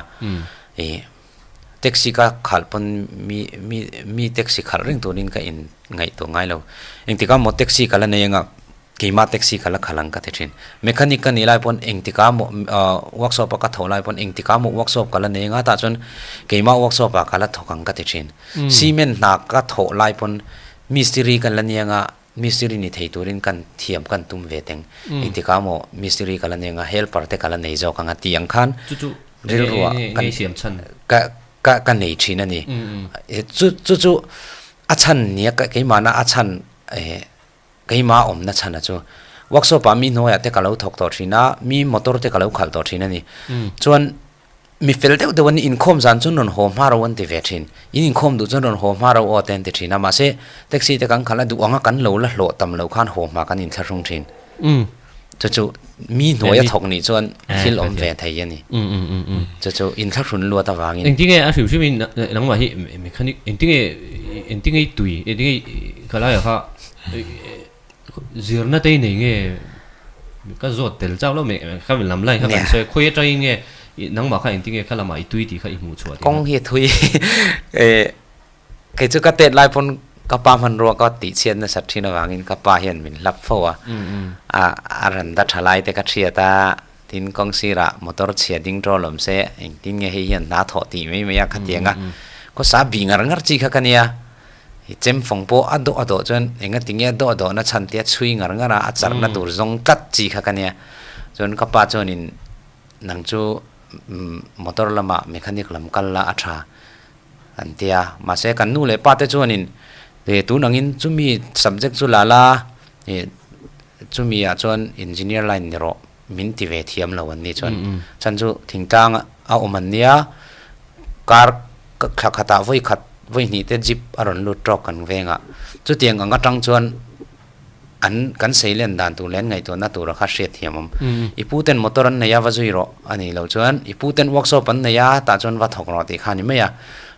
Ih Taxi ka khalh pawn mi mi mi taxi khalh reng turin ka in ngaihtuah ngai lo. Engtikah maw taxi ka la nei anga keimah taxi ka la khalh ang ka ti thin. Mechanic ka nih lai pawn engtikah maw ah workshop a ka thawh lai pawn engtikah maw workshop ka la nei anga tah chuan keimah workshop ah ka la thawk ang ka ti thin. Cement hna ka thawh lai pawn mistiri ka la ni anga mistiri ni thei turin kan thiam kan tum ve teng. Engtikah maw mistiri ka la nei anga helper te ka la nei zawk anga tih ang khan Chu chu rilruah kan ngei siam chhan ka ka ka nei thin a ni. Chu chu chu a chhan nia keimahna a chhan keimah awmna chhan a chu workshop ah mi hnuaiah te ka lo thawk tawh thin a, mi motor te ka lo khalh tawh thin a ni. Chuan Mi fel deuh deuh an inkhawm zan chuan rawn haw hma ro an ti ve thin. In inkhawm duh chuan rawn haw hma ro aw te an ti thin a, mahse taxi te kan khalh a duh anga kan lo la hlawh tam loh khan haw hma kan inthlahrung thin. Chu chu mi hnuaia thawk nih chuan thil awm ve thei a ni. Chu chu inthlahrun luat avangin. Engtinge a hrim hrimin nangmah hi mechanic engtinge engtinge i tui engtinge ka laiah kha Zirna te i nei nge ka zawt tel chauh lo mai ka lam lai kha kan sawi khawi atangin nge nangmah kha engtin nge kha lamah i tui tih kha i hmuh chhuah tih kawng hi a thui kei chu ka tet lai pawn ka pa hmanrua ka tih chhiat nasat thin avangin ka pa hian min hlap fo a a a ran da tha lai te ka hriat a tin kawng sirah motor chhia ding tawh lawm se engtin nge hei hian hna thawh tih mai mai a khatiang a khawsa bih ngar ngar chi kha ka nia. I chem fawng pawh a dawh a dawh chuan eng a ti nge a dawh a dawhna chhan te a chhui ngar ngar a, a charhna tur zawng tlat chi kha ka nia. Chuan ka pa chuanin nang chu motor lamah mechanic lam kal la a tha an ti a. Mahse kan nu leh pa te chuanin eh tun angin chumi subject chu la la eh chumi ah chuan engineer line ni rawh min ti ve thiam lo an ni chuan. Chhan chu thingtlang a awm an nia kar Thla khatah vawi khat, vawi hnih te jeep a rawn lut tawk kan veng a. Chutiang ang atang chuan an kan seilen dan tur leh an ngaihtuahna tura kha hriat thiam awm. I pu ten motor an nei a va zui rawh a nih loh chuan i pu ten workshop an nei a tah chuan va thawk rawh tih kha a ni mai a.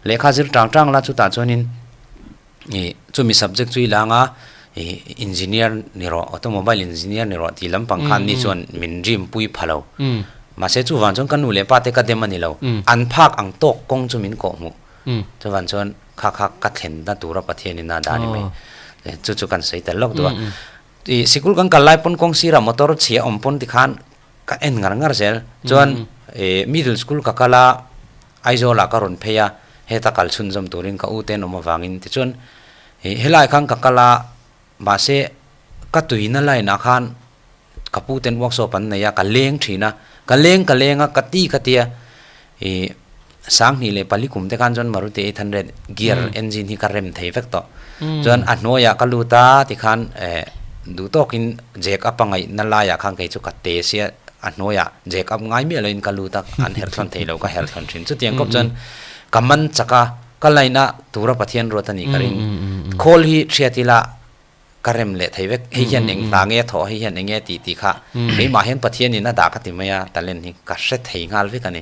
Lehkha zir tang tang la chutah chuanin ih chumi subject chu i la anga ih engineer ni rawh automobile engineer ni rawh tih lampang khan ni chuan min dream pui pha lo. Mahse chuvang chuan ka nu leh pa te ka dem a ni lo. An phak ang tawk kawng chu min kawh hmuh. Chuvang chuan kha kha ka thlenna tura Pathian in a dah a ni mai. Chu chu kan sawi tel lawk duh a. Ih sikul kan kal lai pawn kawng sirah motor chhia awm pawn tikhan ka en ngar ngar zel. Chuan ih middle school ka kal a, Aizawlah ka rawn phei a, heta kal chhunzawm turin ka u te an awm avangin tichuan ih helai khan ka kal a, mahse ka tuina line ah khan ka pu ten workshop an nei a, ka leng thin a, ka leng ka leng a, ka ti ka tia ih Sanghnih leh pali kum te khan chuan Maruti 800 gear engine hi ka rem thei vek tawh. Chuan a hnuaiah ka lut a tikhan eh duh tawkin jack up a ngaihna laiah khan kei chu ka te sia a hnuaiah jack up ngai miah loin ka lut a, an herh thlawn thei lo ka herh thlawn thin. Chutiang kawp chuan ka man chak a, ka line a tura Pathian ruat a nih ka ring. Khawl hi hriat ila ka rem leh thei vek, hei hian eng hna nge a thawh, hei hian eng nge tih tih kha keimah hian Pathianin a dah ka ti mai a, talent hi ka hre thei nghal vek a ni.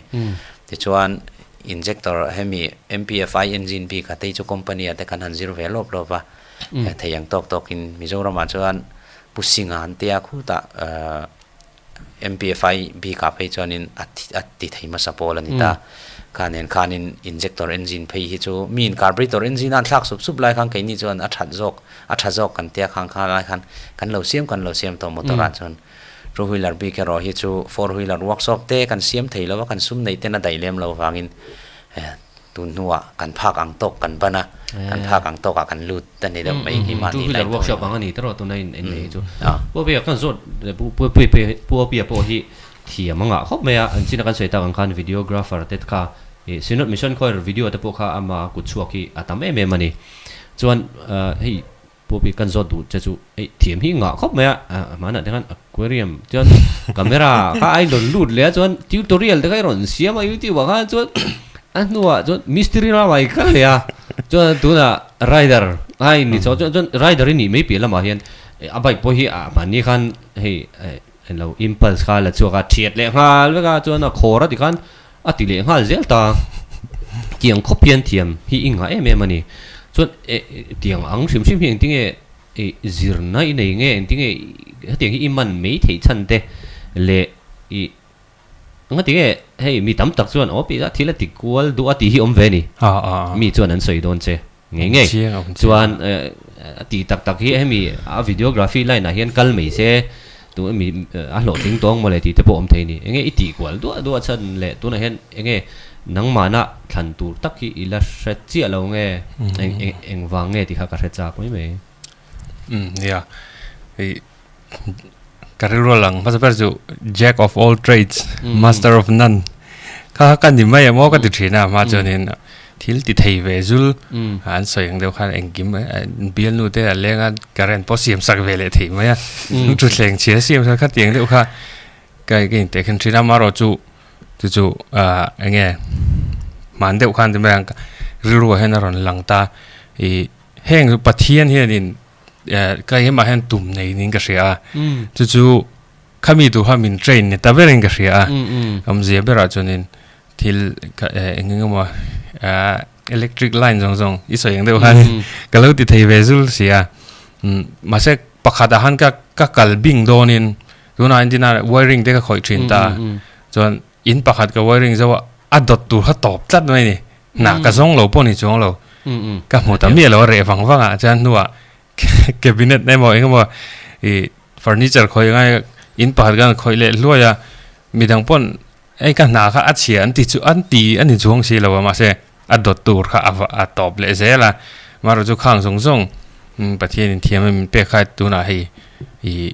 Tichuan injector hemi MPFI engine bik a tei chu company ah te kan han zir ve lawp lawp a, thei ang tawk tawkin Mizoramah chuan Pu Singa an tia khutah MPFI bikah phei chuanin a ti thei hmasa pawl a ni ta. Kha nen khanin injector engine phei hi chu miin carburetor engine a an thlak sup sup lai khan keini chuan a that zawk a tha zawk kan tia khang kha lai khan kan lo siam kan lo siam tawh motor ah chuan two wheeler bik erawh hi chu four wheeler workshop te kan siam thei lo a kan sum neih ten a daih lem lo vangin tun hnuah kan phak ang tawk kan ban a kan phak ang tawkah kan lut a ni deuh mai hi mahni two wheeler workshop ang a ni tawh tuna in nei hi chu Pu Apia kan zawt Pu Apia pawh hi thiam a ngah khawp mai a an chin a kan sawi tak ang khan videographer te kha ih Synod Mission Choir video te pawh kha ama kut chhuak hi a tam em em a ni. Chuan hei pawh hi kan zawt duh che chu hei thiam hi ngah khawp mai a, hmanah te khan aquarium chuan camera kha a rawn lut leh a chuan tutorial te kha i rawn siam a youtube ah khan chuan a hnuah chuan mistiri lamah i kal leh a chuan tunah rider a in ni chho chuan chuan rider i nih mai piah lamah hian a bike pawh hi a mahni khan hei eng lo impulse kha la chhuak a thiat leh nghal vek a chuan a khawr a ti khan A ti leh nghal zel ta. Tiang khawp hian thiam hi i ngah em em a ni. Chuan eh tiang ang hrim hrim hi engtinge ih zirna i nei nge engtinge hetiang hi i man mai theih chhan te leh ih ngatinge hei mi tam tak chuan aw pi a thil a ti kual duh a tih hi awm ve a ni. Mi chuan an sawi dawn che ngei ngei. Chuan a ti tak tak hi hemi a videography line ah hian kal mai se Tu emi a hlawhtling tawng mawle tih te pawh awm thei a ni. Enge i tih kual duah duah chhan leh tunah hian enge nangmahna thlan tur tak hi i la hre chiah lo nge eng eng eng vang nge tih kha ka hre chak mai mai. Umm nia hei ka rilru a lang hmasa ber chu Jack of all trades master of none kha kha ka ni mai em aw ka ti thin a hma chuanin Thil ti thei ve zul an sawi ang deuh khan engkim bialnu te a leng a current pawh siam sak ve leh thei mai a thutthleng chhia siam sak kha tiang deuh kha ka ka inteh khan thin a amaherawh chu chu chu ah eng nge hman deuh khan ti mai ang rilru ah hian a rawn lang ta ih heng Pathian hianin ka hemah hian tum nei niin ka hria a chu chu Khami tur kha min train ni ta berin ka hria a, awmzia berah chuanin thil eng eng emaw electric line zawng zawng i sawi ang deuh khan ka lo ti thei ve zul si a. Mahse pakhatah khan ka ka kal bing dawnin tunah entina wiring te ka khawih thin ta chuan in pakhat ka wiring zo a, a dawt tur kha tawp tlat mai a ni. Hnah ka zawng lo pawh ni chuang lo. Ka hmu ta miah lo a reh vang vang ah chuan hnuah cabinet emaw eng emaw ih furniture khawih ngai in pakhat khan khawih leh hluai a midang pawn hei ka hna kha a chhia an ti chu an ti a ni chuang si lo a mahse a dawt tur kha a va a tawp leh zel a amaherawh chu khang zawng zawng Pathian in thiam a min pek kha tunah hei ih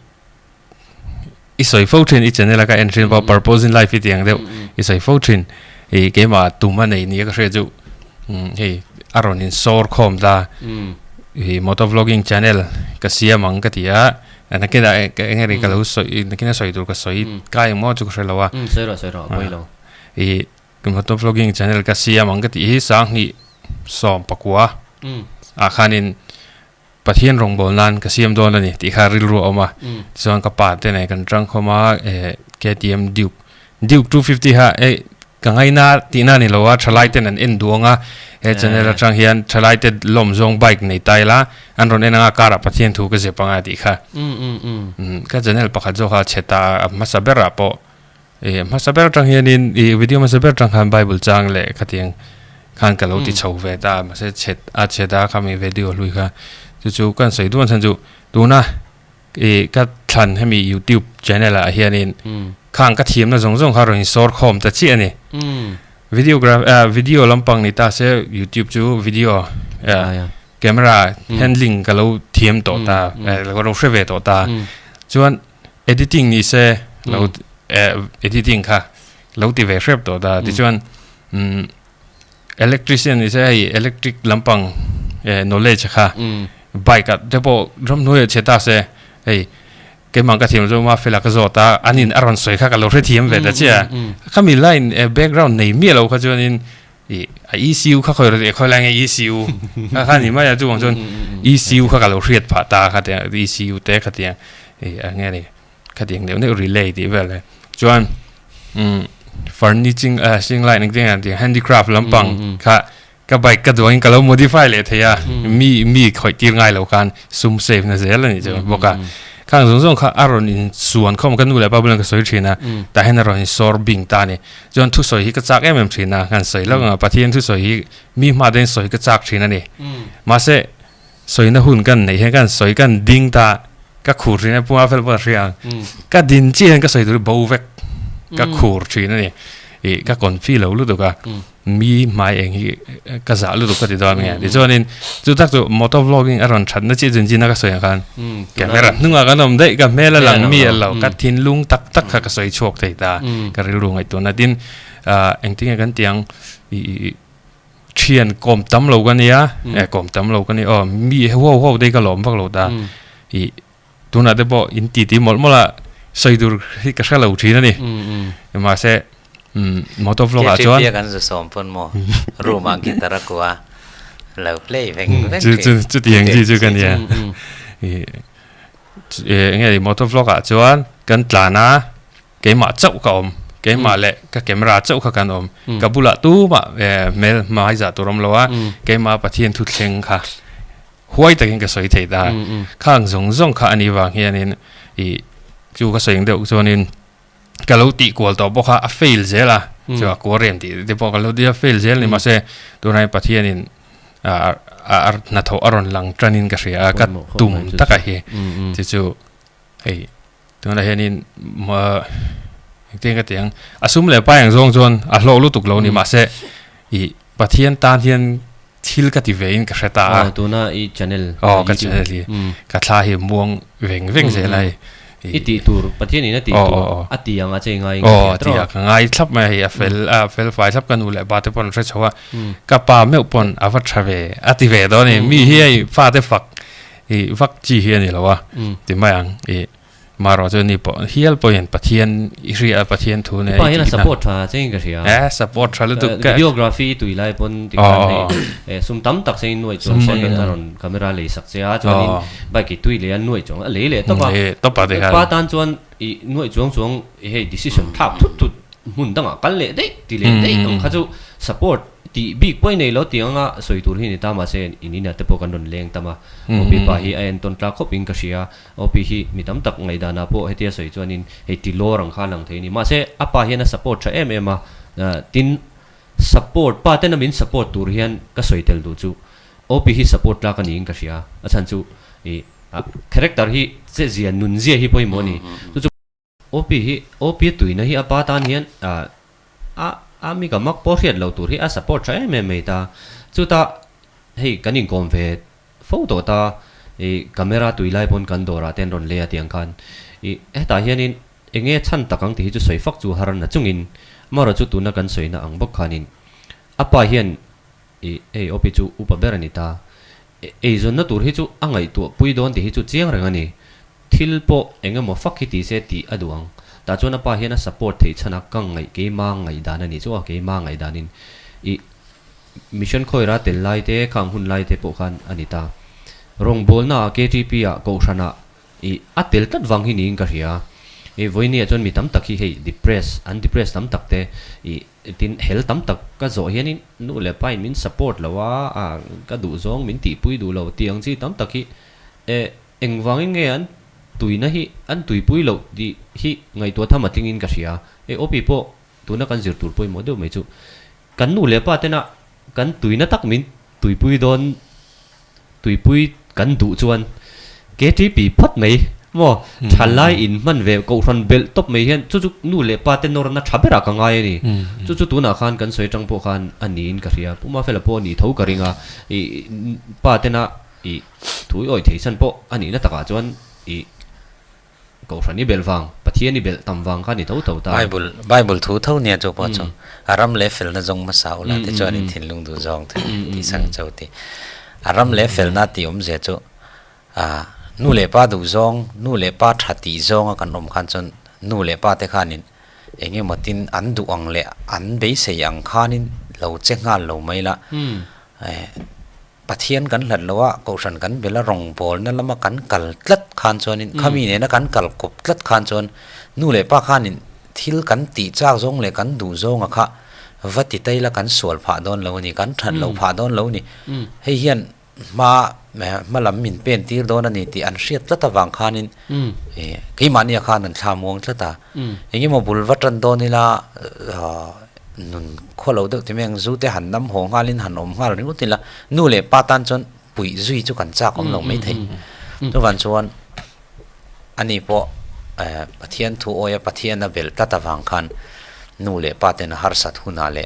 i sawi fo thin i channel a ka en thin pawh purpose in life i tih ang deuh i sawi fo thin ih keimah tum a nei nia ka hria chu hei a rawn in sawr khawm ta ih motor vlogging channel ka siam ang ka ti a nakinah eng nge ka lo sawi nakina sawi tur ka sawi kai ang maw chu ka hre lo a sawi rawh sawi rawh a pawi lo ih motor vlogging channel ka siam ang ka tih hi sanghnih 14 ah khanin Pathian rawngbâwl nân ka siam dâwn a ni tih kha rilru a awm a. Tichuan ka pa te nen kan ṭang khawm a, eh KTM Duke, Duke 250 kha eh ka ngaina tihna a ni lo a, ṭhalai ten an en duh ang a, he channel aṭang hian ṭhalai te lawm zawng bike nei ta ila an rawn en ang a, car ah Pathian thu ka zep ang a tih kha. Ka channel pakhat zawk kha chhe ta a hmasa berah pawh eh hmasa ber aṭang hianin ih video hmasa ber aṭang khan Bible chang leh khatiang khan ka lo ti chho ve ta a mahse chhet a chhet a khami video hlui kha chu chu kan sawi duan chhan chu tuna ih ka thlan hemi youtube channel ah hianin khang ka thiamna zawng zawng kha rawn insawr khawm ta chiah a ni video graph ah video lampang ni ta se youtube chu video camera handling ka lo thiam tawh ta ka lo hre ve tawh ta chuan editing ni se lo editing kha lo ti ve hrep tawh ta tichuan umm electrician ni se hei electric lampang eh knowledge kha bike ah te pawh ramhnuai ah chhe ta se hei keimah ka thiam zawm a fela ka zawt a an in a rawn sawi kha ka lo hrethiam ve ta chiah a khami line eh background nei miah lo kha chuanin ih a ECU kha khawi rawh khawi lai nge ECU kha kha ni mai a chuvang chuan ECU kha ka lo hriat phah ta kha tiang ECU te kha tiang ih eng nge ni. Khatiang deuh deuh relay tih vel e. Chuan umm furnishing ah sing line ang te ang handicraft lampang kha ka bike ka duangin ka lo modify leh thei a mi mi khawih tir ngai lo khan sum save na zel a nih chu bawk a. Khang zawng zawng kha a rawn in suan khawm ka nu leh pa bulah ka sawi thin a, tah hian a rawn in sawr bing ta a ni. Chuan thusawi hi ka chak em em thin a, kan sawi lawk ang a, Pathian thusawi hi mi hma te hian sawi ka chak thin a ni. Mahse sawina hun kan neih hian kan sawi kan ding ta, ka khur thin a, Puma fel pawh a hria ang. Ka din chiah hian ka sawi tur hi bo vek, ka khur thin a ni. Ih ka confi lo lutuk a. Mi hmai eng hi ka zah lutuk ka ti dawn nge. Tichuanin chu tak chu motor vlogging a rawn thatna chiah chin chin a ka sawi ang khan camera hnungah kan awm daih ka hmel a lang mi a lo ka thinlung tak tak kha ka sawi chhuak thei ta ka rilru ngaihtuahna tin engtinge kan tih ang ih thian kawm tam lo ka nia kawm tam lo ka nia aw mi ho ho te hi ka lawm vak lo ta ih Tunah te pawh in titi mawlh mawlh a, sawi tur hi ka hre lo thin a ni. Mahse, motor vlog ah chuan. KTP a kan zu sawm pawn maw room ah guitar a kua lo play veng veng thin. Chutiang chi chu ka nia. Enge motor vlog ah chuan kan tlan a, keimah chauh ka awm, keimah leh ka camera chauh kha kan awm. Ka bulah tumah hmel hmai zah tur awm lo a, keimah Pathian thuthleng kha. Huai takin ka sawi thei ta. Khang zawng zawng kha a nih vang hianin ih chu ka sawi ang deuh chuanin ka lo tih kual tawh bawk a, a fail zel a, chu a kual rem tih te pawh ka lo ti a, fail zel ni mahse tunah hian Pathianin a a hnathawh a rawn lang tanin ka hria a, ka tum taka hi chu chu hei tunah hianin engtin ka ti ang a sum leh pai ang zawng chuan a hlawh lutuk lo ni mahse ih Pathian tan hian Thil ka ti ve in ka hre ta a. Aw tuna i channel. Aw ka channel hi ka thla hi muang veng veng zel a hei. I tih tur Pathian in a tih tur a ti ang a che ngai in ka hria tawh. Aw ti a ka ngai thlap mai a hei a fel a fel fai thlap ka nu leh pa te pawn an hre chho a. Ka pa meuh pawn a va tha ve a ti ve dawn a ni. Mi hi hei fa te fak i vak chi hi a ni lo a ti mai ang i. Marawh chu ni pawh hial pawhin Pathian i hria a, Pathian thu nen i tihna. Support tha chengin ka hria. Eh, support tha lutuk ka. Videography i tui lai pawn tikhan hei sum tam tak chengin nuaih chuang sawn a rawn camera lei sak che a, chuanin bike i tui leh a nuaih chuang a lei leh tawp a. Lei tawp a tikhan. Pa tan chuan i nuaih chuang chuang hei decision thlak thut thut hmun dangah kal leh daih ti leh daih ang kha chu support tih bik pawh i nei lo tih anga sawi tur hi a ni ta mahse in inah te pawh kan rawn leng tam a, Opi pa hi a entawn tlak khawp in ka hria. OP hi mi tam tak ngaihdanah pawh hetia sawi chuanin hei ti lawr ang kha a lang thei a ni. Mahse, a pa hian a support tha em em a, tin, support, pa tena min support tur hian ka sawi tel duh chu OP hi support tlak a niin ka hria. A chhan chu ih a character hi che zia, nun zia hi pawimawh a ni. Chu chu OP hi, OP a tuina hi a pa tan hian a a mi ka mak pawh hriat loh tur hi a support tha em em mai ta. Chutah hei kan inkawm ve Fo tawh ta, i camera tui lai pawn kan dawrah te an rawn lei a tiang khan i hetah hianin enge chhan tak ang tih hi chu sawi fak chu har na chungin amaherawh chu tuna kan sawina ang bawk khanin a pa hian i hei opi chu upa ber a ni ta, eizawnna tur hi chu a ngaihtuah pui dawn tih hi chu chiang reng a ni, thil pawh eng emaw fak hi ti se tih a duh ang, tah chuan a pa hian a support theih chhan a ka ngaih keima ngaihdan a ni chu a keima ngaihdanin i Mission khawira tel lai te, khang hun lai te pawh khan a ni ta. Rawngbawlnaah KTP ah Kohhranah ih a tel tlat vang hi niin ka hria. Ih vawinia chuan mi tam tak hi hei depress, an depress tam tak te ih tin hel tam tak ka zawh hianin nu leh pa in min support lo a, a ka duh zawng min tihpui duh lo tih ang chi tam tak hi eh engvangin nge an tuina hi an tuipui loh tih hi ngaihtuah tham a tlingin ka hria. Hei OP pawh tuna kan zir tur pawimawh deuh mai chu Kan nu leh pa tena kan tuina tak min tuipui dawn, tuipui kan duh chuan KTP phawt mai maw thalai in hman ve kohhran belh tawp mai hian chu chu nu leh pa te nawrna tha berah ka ngai a ni. Chu chu tunah khan kan sawi atang pawh khan a niin ka hria. Pu Mafela pawh a nih tho ka ring a, ih pa tena ih thu i awih thei chhan pawh a nihna takah chuan ih Kohhran i belh vang, Pathian i belh tam vang kha ni tho tho ta. Bible, Bible thu tho nia chu pawh chu a ram leh felna zawng hmasa ula te chuan in thinlung duh zawng te tih sang cho ti. A ram leh felna tih awmzia chu ah nu leh pa duh zawng, nu leh pa tha tih zawnga kan awm khan chuan nu leh pa te khanin eng emaw tin an duh ang leh an beisei ang khanin lo che nghal lo mai la eh Pathian kan hlat lo a, Kohhran kan bel a, rawngbawlna lama kan kal tlat khan chuanin, khami nena kan kal kawp tlat khan chuan nu leh pa khanin thil kan tih chak zawng leh kan duh zawnga kha va ti taila kan sual phah dawn lo a ni, kan that loh phah dawn lo a ni. Hei hian hma. Hma lam min pen tir dawn a ni tih an hriat tlat avang khanin keimahnia khan an thla muang tlat a. Engemaw bul va tan dawn ila nun khaw lo deuh ti mai ang zu te han nam haw nghalin han awm nghal ringawt ila nu leh pa tan chuan puih zui chu kan chak awm lo maithei. Chuvang chuan ani pawh Pathian thu awia Pathian a belh tlat avang khan nu leh pa ten a harsat hunah leh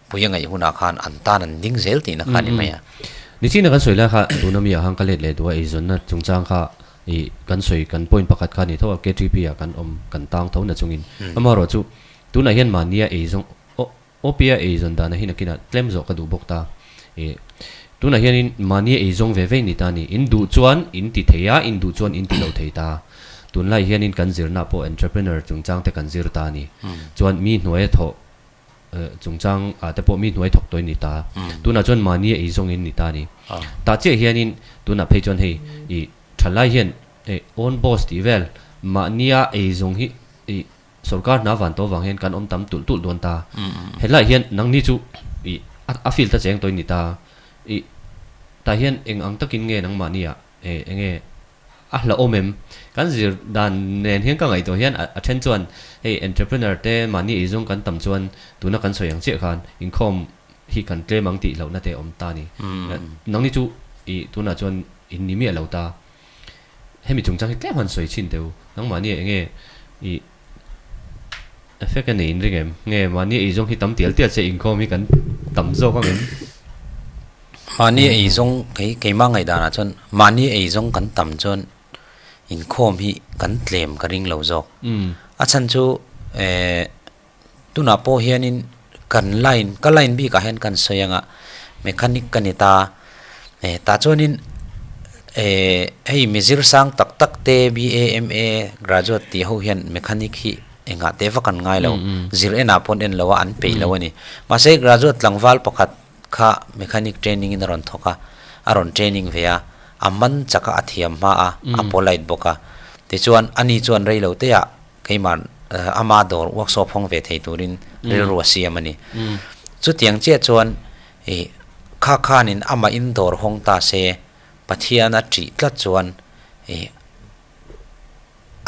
Pui a ngaih hunah khan an tan an ding zel tihna kha a ni mai a. Nichina kan sawi lai kha tuna mi ah khan ka let leh duh a, eizawnna chungchang kha ih kan sawi kan point pakhat kha a ni tho a, KTP ah kan awm kan tang tho na chungin. Amaherawh chu tunah hian mahnia eizawng OP a eizawn dana hi nakinah tlem zawh ka duh bawk ta. Ih tunah hianin mahnia eizawng ve ve ni ta a ni, in duh chuan in ti thei a, in duh chuan in ti lo thei ta. Tunlai hianin kan zirna pawh entrepreneur chungchang te kan zir ta a ni. Chuan mi hnuaia thawh chungchang ah te pawh mi hnuai thawk tawh in ni ta. Tunah chuan mahni a ei zawng in ni ta a ni. Tah chiah hianin tunah phei chuan hei ih thalai hian eh own boss tih vel mahnia ei zawng hi ih sorkar hna van tawh vang hian kan awm tam tulh tulh dawn ta. Helaiah hian nangni chu ih a field a cheng tawh in ni ta. Ih tah hian eng ang takin nge nangmahnia eh eng nge A hlauhawm em? Kan zir dan nen hian ka ngaihtuah hian a then chuan hei entrepreneur te mahni eizawng kan tam chuan tuna kan sawi ang chiah khan inkhawm hi kan tlem ang tih hlauhna te a awm ta a ni. Nangni chu i tunah chuan in ni miah lo ta. Hemi chungchang hi tlem han sawi chhin teh u. Nangmahni eng nge i effect a nei in ring em? Nge mahni eizawng hi tam tial tial che inkhawm hi kan tam zawk ang em? Mahni eizawng kei keimah ngaihdanah chuan mahni eizawng kan tam chuan inkhawm hi kan tlem ka ring lo zawk. A chhan chu eh tunah pawh hianin kan line ka line bikah hian kan sawi ang a mechanic ka ni ta eh tah chuanin eh hei mizir sang tak tak te BAMA graduate tih ho hian mechanic hi engah teh vak an ngai lo zir enah pawh an en lo a an peih lo a ni. Mahse graduate tlangval pakhat kha mechanic training in a rawn thawk a, a rawn training ve a, a man chak a, a thiam hma a, a polite bawk a. Tichuan, ani chuan rei lo te ah keimah ama dawr workshop hawng ve thei turin rilru a siam a ni. Chutiang chiah chuan ih kha khanin amah in dawr hawng ta se, Pathian a ṭih tlat chuan ih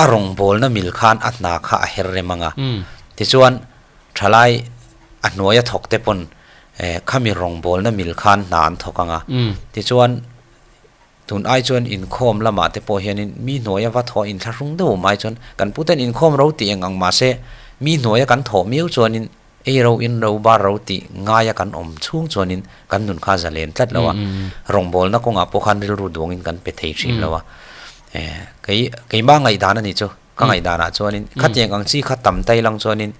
a rawngbawlna mil khan a hna kha a her rem ang a. Tichuan, thalai a hnuaia thawk te pawn khami rawngbawlna mil khan hna an thawk ang a. Tichuan, tun ai chuan inkhawm lamah te pawh hianin mi hnuaia va thawh inthlahrung deuh mai chuan kan puten inkhawm ro tih eng ang mahse mi hnuaia kan thawh miau chuanin ei ro in ro bar ro tih ngaia kan awm chhung chuanin kan nun kha zalen tlat lo a. Rawngbawlna kawngah pawh khan rilru duangin kan pe thei thin lo a. Kei keimah ngaihdan a nih chu. Ka ngaihdanah chuanin khatiang ang chi kha tam tai lang chuanin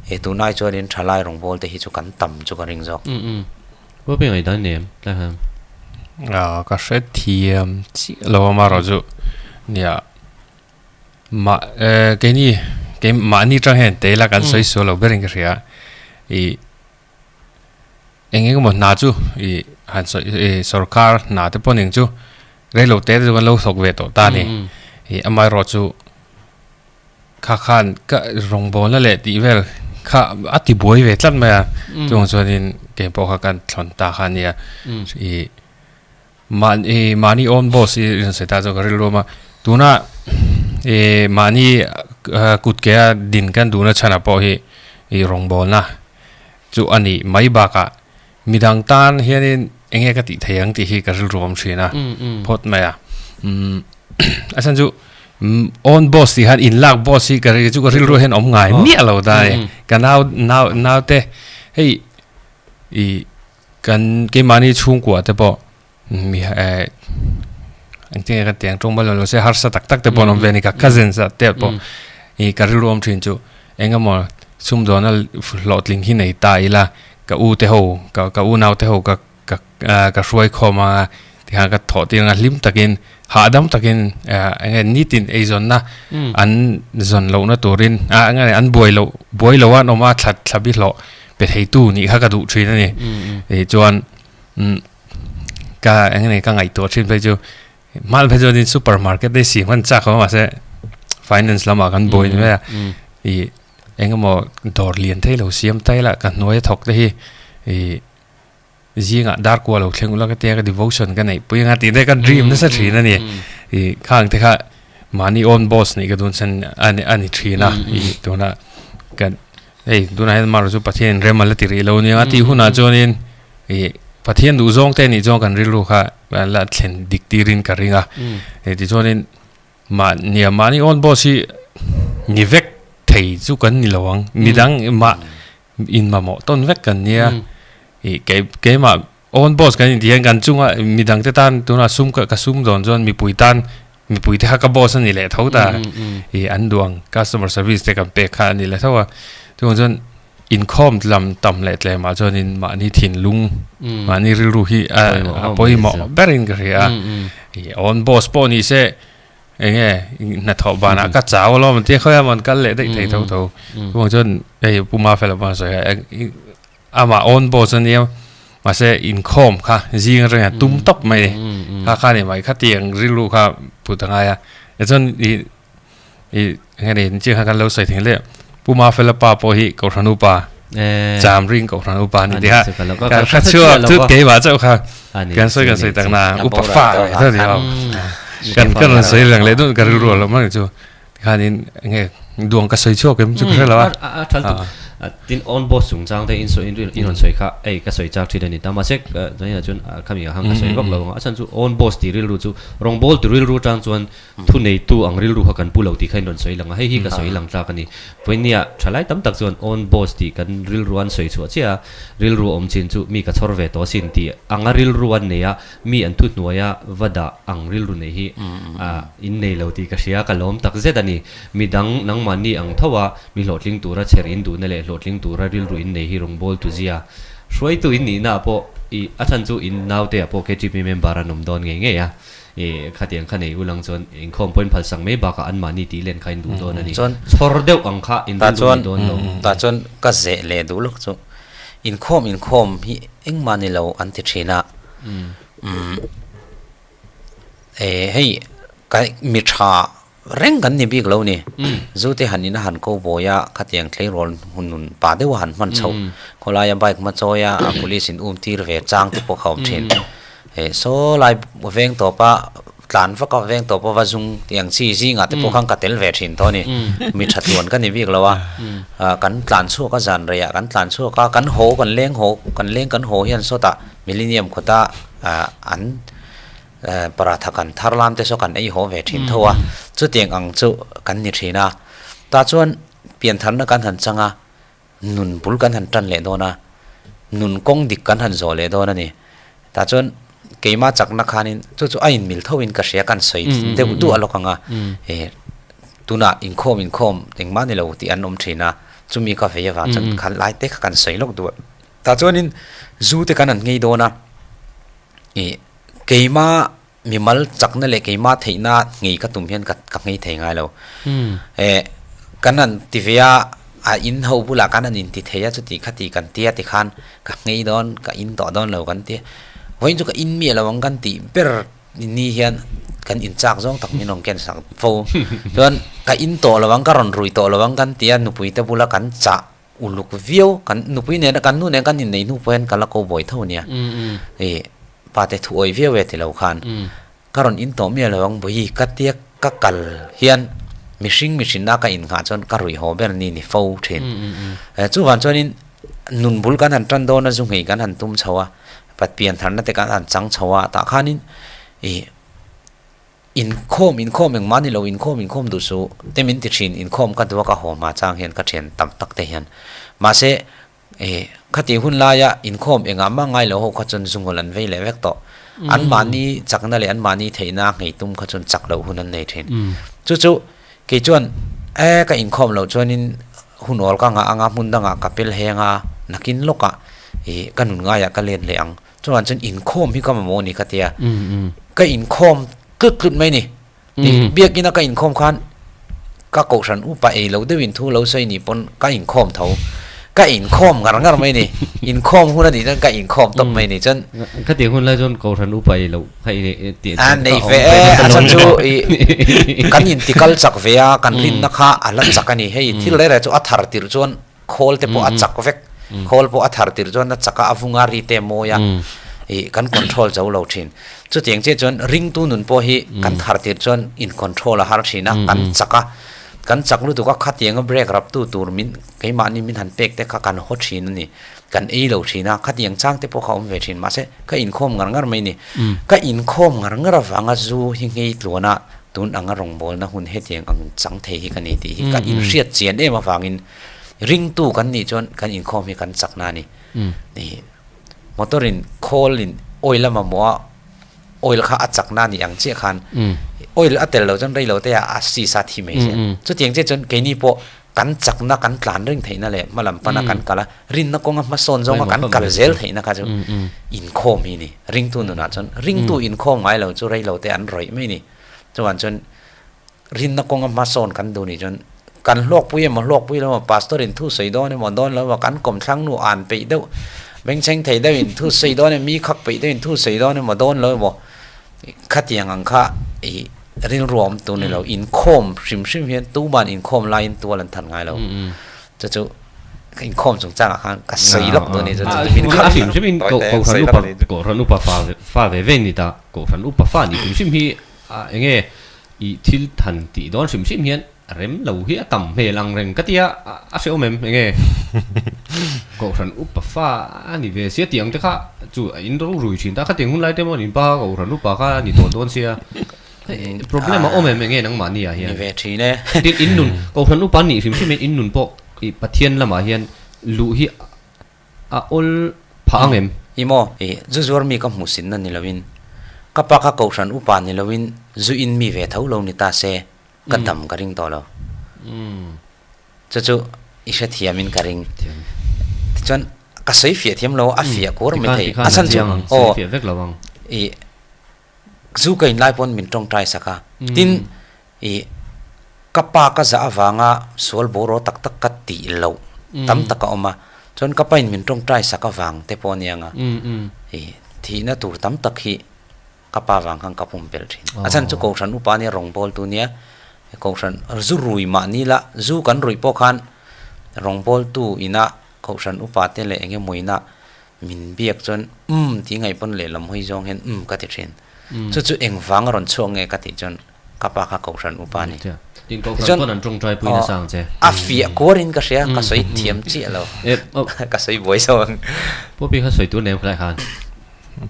he tunlai chuanin thalai rawngbâwl te hi chu kan tam chu ka ring zawk. Pu Peng ngaihdan i nei em tlai khan? Ka hrethiam chiah lo a marawh chu nia mah keini kei mahni tang hian tei la kan sawi sual lo berin ka hria ih eng eng emaw hna chu ih han sawi ih sorkar hna te pawh ning chu Reilo te chu kan lo thawk ve tawh ta a ni. Ih amaherawh chu kha khan ka rawngbawlna leh tih vel kha a ti buai ve tlat mai a. Chuvang chuanin kei pawh kha kan thlawn ta kha a nia. Ih mahni mahni own boss hi rawn sawi ta chu ka rilru a, tuna ih mahni kut ke a din kan duhna chhanah pawh hi ih rawngbawlna chu a nih mai bakah Midang tan hianin eng nge ka tih thei ang tih hi ka rilru awm thin a, phawt mai a. A chhan chu own boss tih khan inlak boss hi ka chu ka rilru hian awm ngai miah lo ta a ni. Ka nau nau nau te hei ih kan keimahni chhungkua te pawh mi eh engtin nge ka ti ang tawng bal lo se harsa tak tak te pawh an awm ve a ni ka cousins ah te pawh ih ka rilru awm thin chu engemaw sumdawna hlawhtling hi nei ta ila Ka u te ho, ka ka unau te ho ka ka ka hruai khawm anga tikhan ka thawh tir anga hlim takin hahdam takin eng nge nitin eizawnna an zawn lohna turin ah eng nge an buai loh buai lo a an awm a thla thla bi hlawh pe theitu nih kha ka duh thin a ni. Tichuan ka eng nge ka ngaihtuah thin phei chu Hmal phei chuanin super market te siam khan chak a mahse finance lamah kan buai ni mai a ih eng emaw dawr lian thei lo siam ta ila ka hnuai a thawk te hi ih Zingah dar kua lo thleng ula ka tia ka devotion ka neih pui anga tih te ka dream nasa thin a ni. Ih khang te kha mahni own boss nih ka dun chhan a ni a ni thin a. Ih tuna kan hei tunah hian amaherawhchu chu Pathian in rem a la ti rih lo nia tih hunah chuanin ih Pathian duh zawng te nih chuan kan rilru kha la thlen dik tirin ka ring a. Tichuanin Mahnia mahni own boss hi ni vek thei chu kan ni lo ang. Midang mah in mamawh tawn vek kan nia. Ih kei keimah own boss kan intih hian kan chunga midang te tan tunah sum ka sum dawn chuan mipui tan mipui te kha ka boss a ni leh tho ta. Ih an duh ang customer service te kan pek kha a ni leh tho a. Chuvang chuan inkhawm lam tam leh tlemah chuanin mahni thinlung mahni rilru hi a pawimawh berin ka hria a. Ih own boss pawh ni se eng nge hnathawh banah ka chau alawm an tia khawi amawn kal leh daih thei tho tho. Chuvang chuan hei Pu Mafela pawh a sawi a amah own boss a nia mahse inkhawm kha zing atangin a tum tawp mai a ni. Kha kha ni mai khatiang rilru kha put a ngai a. Tichuan ih Ih eng nge ni chiang khan kan lo sawi thei le Pu Mafela pa pawh hi Kohhran upa Cham ring Kohhran upa ani tih kha kan hre chhuak chu keimah chauh kha kan sawi kan sawi tak na upa fa tho ni lo kan ka rawn sawi reng leh dun ka rilru a lo mai chu tikhanin eng nge duang ka sawi chhuak em chu ka hre lo a. Tin on boss chungchang te in sawi in rawn sawi kha ei ka sawi chak thin a ni ta mahse tunah chuan khami ah khan ka sawi vak lo ang a chhan chu on boss tih rilru chu rawngbawl tu rilru atang chuan Thuneitu ang rilru kha kan pu lo tih kha in rawn sawi lang a, hei hi ka sawi lang tlak a ni. Vawinia thalai tam tak chuan own boss tih kan rilru an sawi chhuah chiah a, rilru awm chin chu mi ka chhawr ve tawh asin tih anga rilru an nei a, mi an thuhnuaia va dah ang rilru nei hi in nei lo tih ka hria, ka lawm tak zet a ni. Mi dang nangmahni ang tho a, mi hlawhtling tura chher in duhna leh hlawhtling tura rilru in nei hi rawngbâwl tu zia hruaitu in nihnaah pawh i a chhan chu in naute ah pawh KTP member an awm dawn ngei ngei a. I khatiang kha nei ulang chuan inkhawm pawhin phalsak mai bakah anmahni tih len kha in duh dawn a ni. Chhawr deuh ang kha in rilru ni dawn lo. Tah chuan ka zeh leh duh lawk chu inkhawm inkhawm hi engmah ni lo an ti thin a. Hei ka mi tha Reng kan ni bik lo ni. Zute han in a han ko bawi a, khatiang tleirawl hun nun pa deuh a han hman chhoh. Khawlaia bike hma chawi a, a police in um tir ve chang te pawh kha awm thin. Saw lai veng tawp a, tlan vak a veng tawp a va zung tih ang chi zingah te pawh khan ka tel ve thin tawh a ni. Mi tha tluan ka ni bik lo a, kan tlan chhuak a zan reiah kan tlan chhuak a, kan haw kan leng haw kan leng kan haw hian sawtah Millennium khawta an Paratha kan thar lam te saw kan ei haw ve thin tho a, chutiang ang chu kan ni thin a. Tah chuan piantharna kan han chang a, nun bul kan han tan leh dawn a, nun kawng dik kan han zawh leh dawn a ni. Tah chuan keimah chakna khanin chu chu a inmil thoin ka hria kan sawi deuh duah lawk ang a, tunah inkhawm inkhawm engmah ni lo tih an awm thin a, chumi ka vei avang chuan kha lai te kha kan sawi lawk duh a. Tah chuanin zu te kan han nghei dawn a. Ih keima mimal chakna leh keima theihna nghei ka tum hian ka ka nghei thei ngai lo. Eh kan han ti ve a, a in ho bulah khan an inti thei a chuti khati kan tia tikhan ka nghei dawn ka in tawh dawn lo kan ti. Vawiin chu ka in miah lo ang kan tih ber ni hian kan in chak zawng tak min rawn ken sak fo. Chuan ka in tawh lo ang ka rawn rui tawh lo ang kan ti a nupui te bula kan chah Uluk viau kan nupui nena kan nu nen kan inneih hnu pawh hian ka la ko buai tho nia. Ih pa te thu awih viau e ti lo khan ka rawn in tawh miah lo ang bawi ka tia ka kal hian mihring mihrinna ka innghah chuan ka ruih haw ber ni ni fo thin. Chuvan chuanin nun bul kan han tan dawn a zu nghei kan han tum chho a pat pian tharna te kan han chang chho a tah khanin ih Inkhawm inkhawm engmah ni lo, inkhawm inkhawm duh suh te min ti thin, inkhawm ka duh a ka haw hma chang hian ka thian tam tak te hian. Mahse, eh, khati hun laia inkhawm engah mah ngai lo ho kha chuan zungawl an vei leh vek tawh. Anmahni chakna leh anmahni theihna nghei tum kha chuan chak loh hun an nei thin. Chu chu kei chuan, eh, ka inkhawm loh chuanin hun awl ka ngah anga hmun dangah ka pel heng a, nakin lawkah, eh, ka nun ngaiah ka let leh ang. Chuan chuan inkhawm hi ka mamawh a ni ka tia. Ka inkhawm tlut tlut mai ni. Biakina ka inkhawm khan ka kohhran upa ei lo deuhin thu lo sawi ni pawn ka inkhawm tho. Ka inkhawm ngar ngar mai ni. Inkhawm hun a nih chuan ka inkhawm tawp mai ni. Chuan Khatiang hun lai chuan kohhran upa ei loh kha i nei tih A nei ve e, a chhan chu i kan intikal chak ve a, kan rinna kha a la chak a ni. Hei thil reng reng chu a thar tirh chuan khawl te pawh a chak vek. Khawl pawh a thar tirh chuan a chak a, a vunga ri te a mawi a, ih kan control zo lo thin. Chutiang chiah chuan ringtu nun pawh hi kan thar tirh chuan in control a har thin a, kan chak a, kan chak lutuk a, khatianga brake raptu tur min keimahni min han pek te kha kan haw thin a ni. Kan ei lo thin a, khatiang chang te pawh kha awm ve thin. Mahse ka inkhawm ngar ngar mai a ni. Ka inkhawm ngar ngar avanga zu hi nghei tluan a, tun anga rawngbawlna hun hetiang ang chang thei hi ka ni tih hi ka inhriat chian em avangin Ringtu kan nih chuan kan inkhawm hi kan chakna a ni. Ni motor in khawl in oil a mamawh a, oil kha a chakna a nih ang chiah khan oil a tel loh chuan rei lo te ah a sisa thi mai zel. Chutiang chiah chuan keini pawh kan chakna kan tlan reng theihna leh hma lam pana kan kal a, rinna kawnga hmasawn zawnga kan kal zel theihna kha chu inkhawm hi a ni. Ringtu nunah chuan ringtu inkhawm ngai lo chu rei lo te an rawih mai a ni. Chuvang chuan Rinna kawnga hmasawn kan duh nih chuan kan hlawkpui emaw hlawkpui lo emaw pastor in thu sawi dawn emaw dawn lo emaw kan kawmthlang nu an peih deuh bengchheng thei deuh in thu sawi dawn emaw mi khak peih deuh in thu sawi dawn emaw dawn lo emaw khatiang ang kha ih rilru a awm tur ni lo inkhawm hrim hrim hian tuman inkhawm laiin tual an than ngai lo chu chu inkhawm chungchangah khan ka sawi lawk duh a ni chu chu min khak hrim hrim in kohhran upa kohhran upa fa fa ve ve ni ta kohhran upa fa ni hrim hrim hi A enge i thil than tih dawn hrim hrim hian rem lo hi a tam hmel ang reng ka tia a hrehawm em enge Kohhran upa fa a ni ve sia tih ang te kha chu a in ro rui thin ta khatiang hun lai te maw in pa Kohhran upa kha a ni tawh dawn sia problem a awm em enge nangmahni ah hian Ni ve thin e. Tin in nun Kohhran upa nih hrim hrim in in nun pawh i Pathian lamah hian luh hi A awl phah ang em? I maw? I zu zuar mi ka hmuh sinna ni loin, ka pa kha kohhran upa ni loin zu in mi ve tho lo ni ta se, ka dam ka ring tawh lo. Chu chu i hrethiamin ka ring. Tichuan ka sawi fiah thiam lo, a fiah kuar mai thei. A chhan chu aw i zu ka in lai pawn min tawngtai sak a, tin i ka pa ka zah avanga sual bawraw tak tak ka tih loh tam tak a awm a, chuan ka pain min tawngtai sak avang te pawh a nia nga i thihna tur tam tak hi ka pa vang khan ka pumpelh thin. A chhan chu Kohhran upa nia rawngbawltu nia, Kohhran zu rui mahni la zu kan ruih pawh khan rawngbawltu ina Kohhran upa te leh eng emaw ina Min biak chuan umm tih ngaih pawn lehlam hawi zawng hian umm ka ti thin. Chu chu eng vang a rawn chhuak nge ka tih chuan ka pa kha Kohhran upa a ni. Tin Kohhran pawn an tawngtai pui nasa ang che. A fiah kuarin ka hria, ka sawi thiam chiah lo. Ka sawi buai zawk ang. Poppy kha sawi tur nem khalai khan.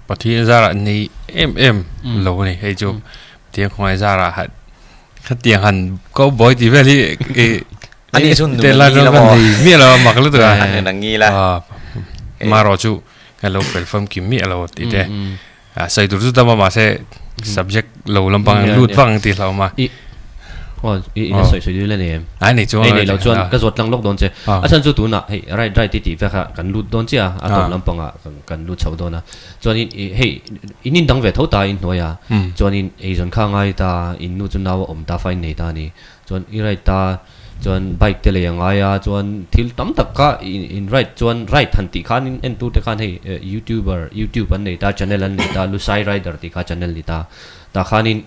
Pathian zarah nei em em lo a ni. Hei chu Pathian khawngaih zarah khatiang han cowboy tih vel hi Ani chu nun a ngil a maw? Miah lo a mak lutuk a. A nun a ngil a. Marawh chu ka lo fel famkim miah lo tih te. Sawi tur chu tam a mahse subject lo lampang lut vak ang tih hlauhawm a. Aw i ina sawi sawi dil a ni em? Ai nei chuang lo. Nei lo chuan ka zawt tlang lawk dawn che. A chhan chu tunah hei right right i tih vek a kan lut dawn chiah a, a tawp lampangah kan lut chho dawn a. Chuanin hei in indang ve tho ta inhnuai a, chuanin eizawn kha ngai ta, in nu chu nau a awm ta fa in nei ta a ni. Chuan i ride ta, chuan bike te lei a ngai a, chuan thil tam tak kha in ride chuan ride han tih khan in entu te khan hei youtuber youtube an nei ta channel an nei ta Lusai rider tih kha channel ni ta tah khanin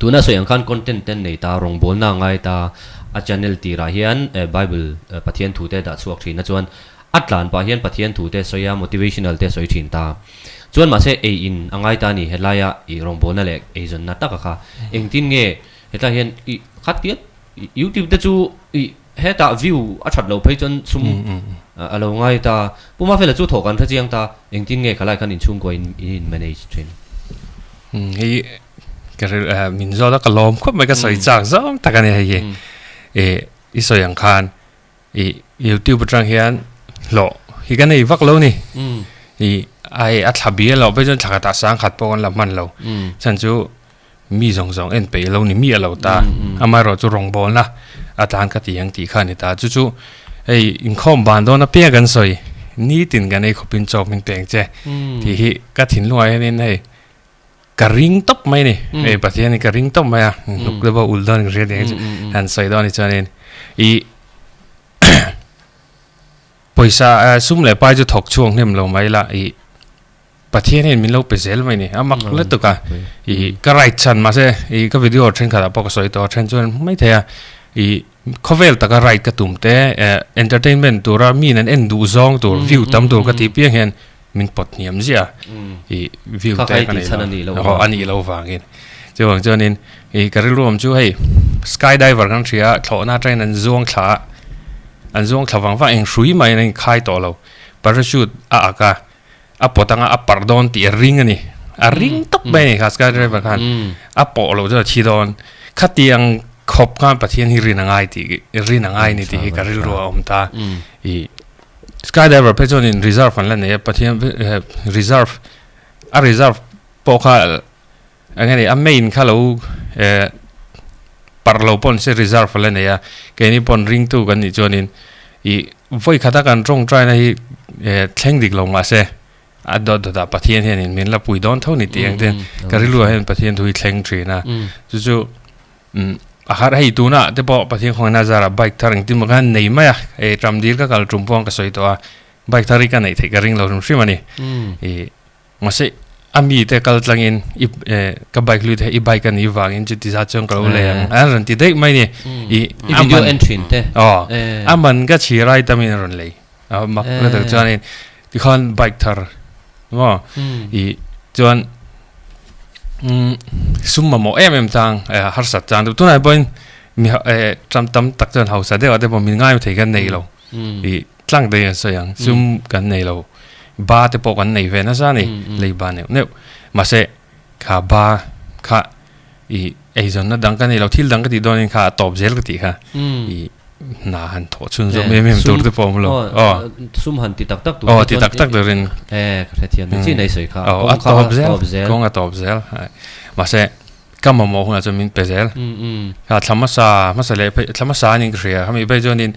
tuna sawi ang khan content te an nei ta rawngbawlna a ngai ta a channel tirah hian bible Pathian thu te dah chhuak thin a chuan a tlan pah hian Pathian thu te sawi a motivational te sawi thin ta chuan mahse ei in a ngai ta a ni helaia i rawngbawlna leh eizawnna taka kha engtin nge Hetlai hian i khat tiat YouTube te chu i hetah view a that lo phei chuan sum a lo ngai ta. Pu Mafela chu thawh kan hre chiang ta, engtin nge khalai khan inchhungkua in in manage thin? Hei ka ril min zawt a ka lawm khawp mai ka sawi chak zawng tak a ni hei hi. I sawi ang khan I youtube atang hian hlawh hi ka nei vak lo ni. I ai a thla bial loh phei chuan thla khatah sang khat pawh kan la hman lo. Chhan chu mi zawng zawng en peih lo ni miah lo ta. Amaherawh chu rawngbawlna a tlan ka ti ang tih kha a ni ta. Chu chu hei inkhawm ban dawn apiang kan sawi nitin kan ei khawpin chaw min peng che tih hi ka thinlungah hianin hei Ka ring tawp mai ni. Hei Pathian hi ka ring tawp mai a. Hnuk te pawh ul dawn ka hria tih han sawi dawn ni chuanin i pawisa sum leh pai chu thawk chhuak hnem lo mai la i Pathian hian min lo pe zel mai ni. A mak lutuk a. I ka right chhan mahse i ka video thenkhatah pawh ka sawi tawh a then chuan mai thei a i. Khawvel taka ride ka tum te, entertainment tura mi an en duh zawng tur, view tam tur ka tih piang hian min pawt hniam ziah a, ih view te ka nei lo, aw a nih loh vangin. Chuvang chuanin ih ka rilru awm chu hei skydiver kan hria a, thlawhna atangin an zuang thla a, an zuang thla vang vang eng hrui mahin an inkhai tawh lo, parachute a ak a, a pawt anga a parh dawn tih a ring a ni, a ring tawp mai a ni kha skydiver khan a pawh loh chuan a thi dawn, khatiang khawp khan Pathian hi rin a ngai tih rin a ngai ni tih hi ka rilru a awm ta, ih skydiver phei chuanin reserve an la nei a, Pathian reserve a reserve pawh kha eng nge ni a main kha lo eh parh lo pawh ni se reserve a la nei a, keini pawn ringtu kan nih chuanin ih vawi khata kan tawngtaina hi eh thleng dik lo mahse a dawt dawtah Pathian hianin min la pui dawn tho ni tih ang ten ka rilruah hian Pathian thu hi thleng thin a, chu chu umm a har hei tunah te pawh Pathian khawngaihna zarah bike thar engtin maw khan nei mai a, eh ṭam dil ka kal ṭum pawh ka sawi tawh a, bike thar hi ka neih theih ka ring lo hrim hrim a ni ih. Mahse, a mite kal tlangin i ka bike lui te i bike a nih vangin chuti zat chuan ka lo lei ang a rawn ti daih mai ni. I I video en thin te. Aw, a man ka chhir ai tamin a rawn lei. A mak la tak chuanin tikhan bike thar maw i chuan sum mamawh em em chang harsat chang deuh tunah pawhin mi tam tam tak chuan hausa deuh ah te pawh min ngai thei kan nei lo. I tlang daih an sawi ang, sum kan nei lo, ba te pawh kan nei ve nasa a ni, lei ba neuh neuh. Mahse, kha ba kha i eizawnna dang ka nei lo, thil dang ka tih dawnin kha a tawp zel ka tih kha i hna han thawh chhun zawm em em tur te pawh a awm lo. Aw, sum han ti tak tak tur te chuan. Aw, ti tak tak turin. E, ka hrethiam ni chin ei sawi kha. Aw, a tawp zel, kawng a tawp zel. Mahse, ka mamawh hunah chuan min pe zel. Kha thla hmasa, hmasa leh phei, thla hmasa anin ka hria, khami phei chuanin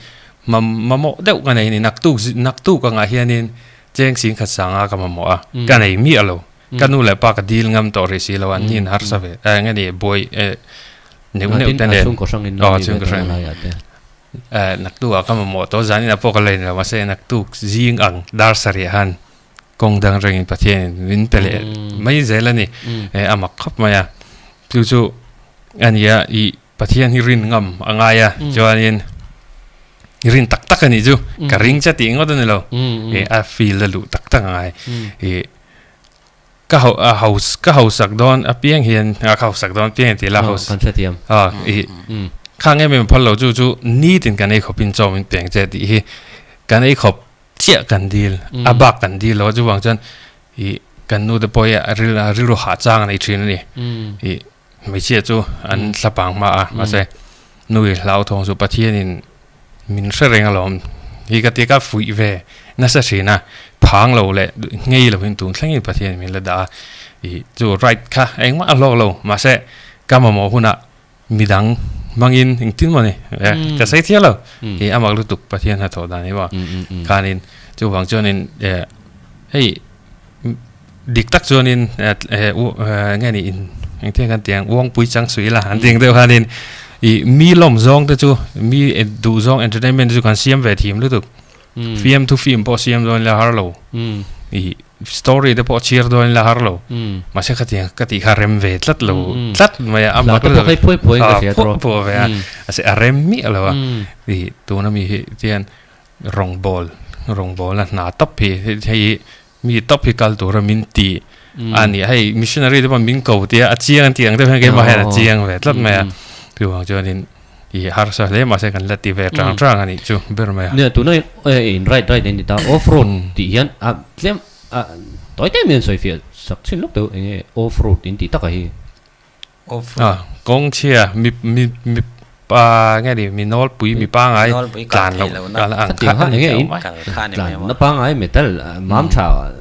Mamawh deuh ka nei a ni, naktuk naktuk angah hianin cheng sing khat sanga ka mamawh a, ka nei miah lo. Ka nu leh pa ka dil ngam tawh rih si lo, an ni in harsa ve, eng nge ni buai neuh neuh te nen. Aw chhungkaw hrang in. Naktuk ah ka mamawh tawh, zanin ah pawh ka la in lo, mahse naktuk zing ang dar sarih han kawng dang rengin Pathianin min pe leh mai zel a ni, a mak khawp mai a. Chu chu a nia ih Pathian hi rin ngam a ngai a, chuanin rin tak tak a nih chu, ka ring che tih ngawt a ni lo, ih a feel a luh tak tak a ngai. Ih ka ho a house ka hausak dawn apiang hian a ka hausak dawn apiang hian tih ila house a ih khang em em phal lo chu chu nitin kan ei khawpin chaw min peng che tih hi kan ei khawp chiah kan dil a bak kan dil lo a chuvang chuan ih kan nu te pawh hi a ril a rilru hah chang a nei thin a ni ih. Hmeichhia chu an thlapang hma a, mahse nui hlauthawng chu Pathianin min hre reng alawm hi ka ti ka fuih ve nasa thin a, phang lo leh ngei lovin tun thlengin Pathianin min la dah a, ih chu right kha engmah a hlawk lo, mahse ka mamawh hunah midang hmangin engtin maw ni ka sawi thiam lo, ih a mak lutuk Pathian hnathawh dan hi maw khanin chuvang chuanin hei. Dik tak chuanin nge ni in engtin kan tih ang uangpui chang suih ila an tih ang deuh khanin ih mi lawm zawng te chu mi duh zawng entertainment te chu kan siam ve thiam lutuk fiamthu film pawh siam dawn ila har lo ih story te pawh chhiar dawn ila har lo mahse khatiang ka tih kha rem ve tlat lo tlat mai a a phuah phuah ve a mahse a rem miah lo a ih tuna mi hi tihian rawngbawl rawngbawlna hna tawp hi hei hi Mi tawp hi kal tura min ti a ni. Hei missionary te pawh min ko tia a chiang an tih ang deuh hian keimah hian a chiang ve tlat mai a. Chuvang chuanin i harsa hle mahse kan la ti ve chang chang a nih chu ber mai a. Nia tuna in ride ride an ti ta off road tih hian a tlem a tawi te mai an sawi fiah sak chin lawk deuh eng nge off road in tih takah hi. Off road. Kawng chhia mi mi mi pa nge ni mi nawlpui mi pangai tlan loh kal ang kha a ni deuh mai. Tlan na pangai metal mam tha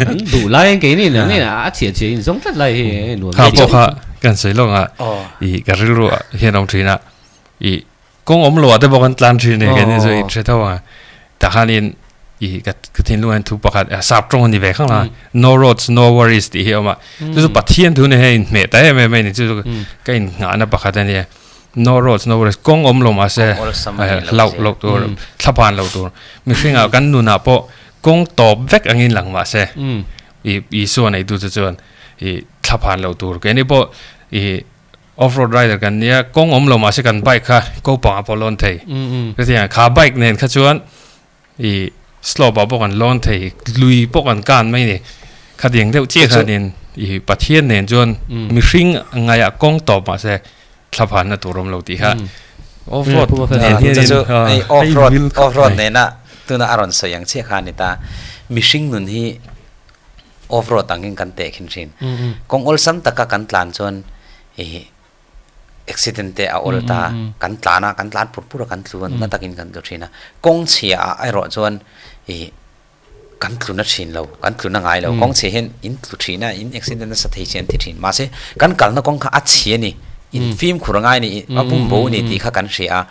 an duh lai ang keini nang nge a chhia chhia in zawng tlat lai hi nuam Kha pawh kha kan sawi lawk a ih ka rilru ah hian a awm thin a ih Kawng awm lo ah te bawk an tlan thin e keini chu in hre tho ang a. Tah khanin i ka thinlung hian thu pakhat sap tawng a ni ve khang la no roads no worries tih hi a awm a. Chu chu Pathian thu nen hian in hmeh ta em em a ni chu chu ka in nghahna pakhat a nia. No roads no worries kawng awm lo mahse hlauh loh tur thlaphan loh tur mihringah kan nunah pawh kawng tawp vek angin lang mahse i Isua neitu chu chuan i thlaphan loh tur keini pawh i. Off road rider kan nia, kawng awm lo mahse kan bike kha ko pangah pawh lawn thei. Chutiang kha bike nen kha chuan ih slope ah pawh kan lawn thei, lui pawh kan kan mai a ni. Khatiang deuh chiah khanin ih Pathian nen chuan mihring ngaihah kawng tawp mahse thlaphanna tur awm lo tih kha off road nen hianin hei off road off road nena tuna a rawn sawi ang chiah kha a ni ta. Mihring nun hi off road angin kan teh khin thin. Kawng awlsam taka kan tlan chuan ih accident te a awl ta, kan tlan a, kan tlan pur pur a, kan tlu a, na takin kan tlu thin a. Kawng chhia ah erawh chuan ih kan tlu na thin lo, kan tlu na ngai lo. Kawng chhia hian in tlu thin a, in accident nasa thei chian thi thin. Mahse kan kalna kawng kha a chhia a ni, in fimkhur a ngai a ni, a bumbo a ni tih kha kan hria a.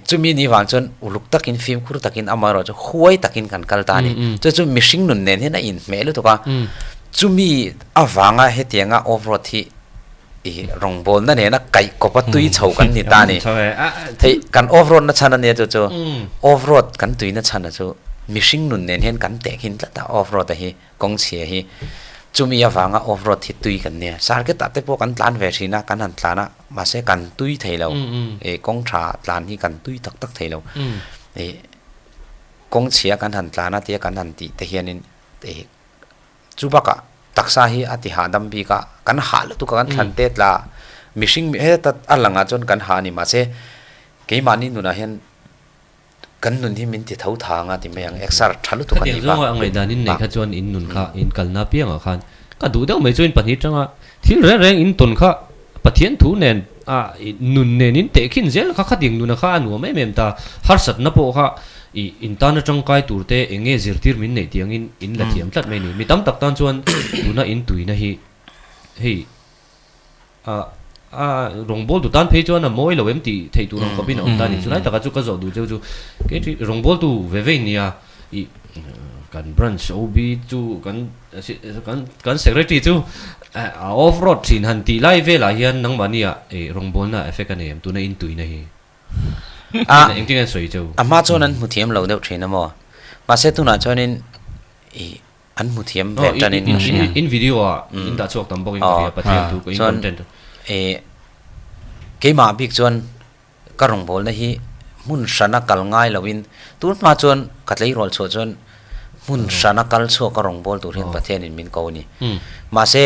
Chumi ni vang chuan uluk takin fimkhur takin amaherawh chu huai takin kan kal ta a ni. Chu chu mihring nun nen hian a inhmeh lutuk a. Chumi avanga hetianga off road hi i rawngbawlna nena kaih kawpa tui chho kan ni ta a ni. Thei kan off road na chhan a nia chu chu off road kan tuina chhan a chu mihring nun nen hian kan tehkhin tlat a off road a hi. Kawng chhia hi chumi avanga off road hi tui kan nia. Circuit ah te pawh kan tlan ve thin a, kan han tlan a, mahse kan tui thei lo. Ih kawng tha tlan hi kan tui tak tak thei lo. Ih kawng chhia kan han tlan a tia kan han tih te hianin ih chu bakah taksa hi a ti hahdam bik a, kan hah lutuk a kan thlan te tla mihring heta a langah chuan kan hah a ni mahse keimahni nunah hian Kan nun hi min ti tho thang a ti mai ang, exer tha lutuk a ni ba. Khatiang zawnga a ngaihdan in nei kha chuan in nun kha in kalna piangah khan ka duh deuh mai chu in pahnih atanga thil reng reng in tawn kha Pathian thu nen a nun nen in tehkhin zel kha khatiang nuna kha a nuam em em ta. Harsatna pawh kha i in tana tangkai tur te eng nge zirtir min neih tiangin in la thiam tlat mai a ni. Mi tam tak tan chuan tuna in tuina hi hei A a rawngbawltu tan phei chuan a mawi lo em tih theih tur ang khawpin a awm ta a ni. Chulai takah chu ka zawh duh cheu chu kei thi rawngbawltu ve ve nia ih kan branch OB chu kan kan kan secretary chu a off road thin han tih lai velah hian nangmahnia ih rawngbawlna effect a nei em tuna intuina hi A engtin nge an sawi cheu? A hma chuan an hmu thiam lo deuh thin a maw? Mahse tunah chuanin ih An hmu thiam ve tan in ka hria. In video ah in dah chhuak tam bawk in ka hria Pathian thu in content. Chuan keimah bik chuan ka rawngbawlna hi hmun hrana kal ngai lo in tun hma chuan ka tleirawl chhuah chuan hmun hrana kal chhuak ka rawngbâwl tur hian Pathian in min ko a ni. Mahse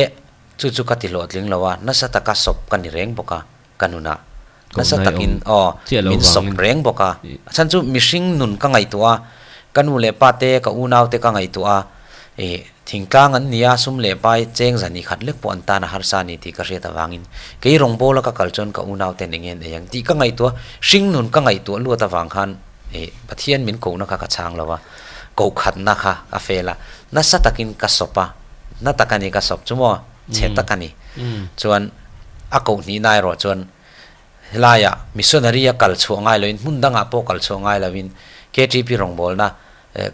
chu chu ka ti hlawhtling lo a, nasa taka sawp ka ni reng bawk a ka nunah. Nasa takin aw min sawp reng bawk a. A chhan chu mihring nun ka ngaihtuah a, ka nu leh pa te, ka unau te ka ngaihtuah a, ih thingtlang an nia, sum leh pai cheng zan i khat lek pawh an tan a harsa a ni tih ka hriat avangin kei rawngbâwl a ka kal chuan ka unau ten eng nge an ei ang tih ka ngaihtuah, hring nun ka ngaihtuah luat avang khan ih Pathian min kohna kha ka chhang lo a, kohkhatna kha ka fel a, nasa takin ka sawp a, na tak a ni ka sawp chu maw, chhe tak a ni. Chuan a kohhnihna erawh chuan helaiah missionary a kal chhuah ngai loin hmun dangah pawh kal chhuah ngai loin KTP rawngbawlna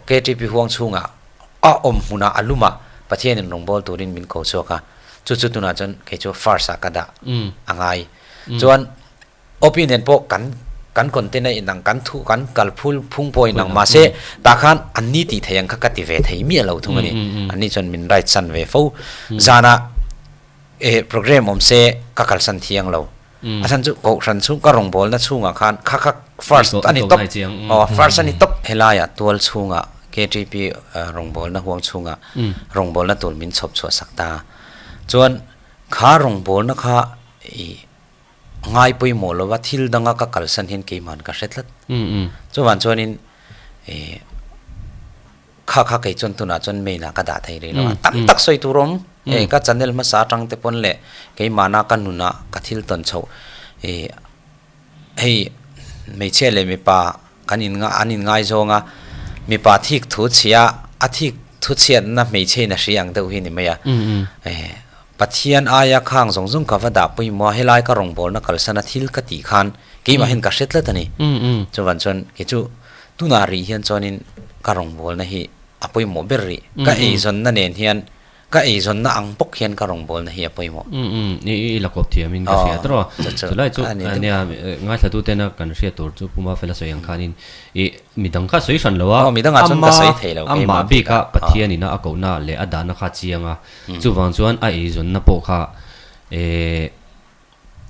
KTP huang chhungah a awm hmunah a lumah Pathianin rawngbâwl turin min ko chhuak a, chu chu tunah chuan kei chu first ah ka dah a ngai. Chuan Opinion pawh kan kan content a inang, kan thu kan kal phul phung pawh a inang mahse tah khan an ni tih thei ang kha ka ti ve thei miah lo thung a ni. An ni chuan min right san ve fo. Zanah eh program awm se ka kalsan thiang lo. A chhan chu kohhran chhung ka rawngbawlna chhungah khan kha kha first a ni tawp. Aw first a ni tawp. Helaiah tual chhungah KTP rawngbawlna huang chhungah rawngbawlna tur min chhawp chhuah sak ta. Chuan kha rawngbawlna kha ih Ngai pawimawh lova thil danga ka kalsan hian keimahn ka hre tlat. Chuvan chuanin ih kha kha kei chuan tunah chuan main ah ka dah thei rih lo a, tam tak sawi tur awm. Hei ka channel hmasa atang te pawn leh keimahna ka nunah ka thil tawn chhoh ih hei hmeichhia leh mipa kan in an in ngaizawng a, mipa thik thu chhia a thik thu chhiatna hmeichhe in a hria ang deuh hi ni mai a. Pathian aia khang zawng zawng ka va dah pawimawh a, helai ka rawngbawlna kalsana thil ka tih khan keimah hian ka hre tlat a ni. Chuvan chuan kei chu tunah rih hian chuanin ka rawngbawlna hi a pawimawh ber rih. Ka eizawnna nen hian ka eizawnna ang bawk hian ka rawngbawlna hi a pawimawh. I la kawp thiamin ka hria tawh a. Chulai chu nia ngaithla tena kan hriat tur chu Puma Fela sawi ang khanin I midang kha sawi hran lo a, amah bika Pathian ina a kohna leh a dahna kha a chiang a, chuvang chuan a eizawnna pawh kha eh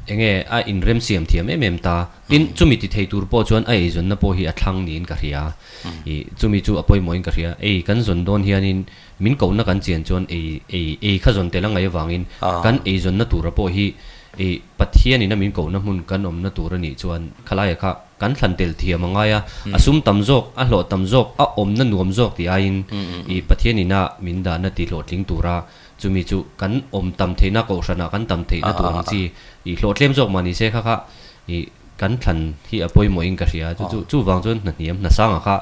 enge a inremsiam thiam em em ta. Tin, chumi ti thei tur pawh chuan a eizawnna pawh hi a thlang niin ka hria. Ih, chumi chu a pawimawhin ka hria. Ei kan zawn dawn hianin min kohna kan chian chuan ei, ei, ei kha zawn tel a ngaih avangin kan eizawnna tura pawh hi ih Pathianin a min kohna hmun kan awmna tur a nih chuan khalaia kha kan thlan tel thiam a ngai a, a sum tam zawk, a hlawh tam zawk, a awmna nuam zawk tih aiin ih Pathianin a min dahna ti hlawhtling tura chumi chu kan awm tam theihna kohhranah kan tam theihna tur ang chi ih hlawh tlem zawk mah ni se kha kha ih kan thlan hi a pawimawhin ka hria. Chu chu chuvang chuan hna hniam hna sangah kha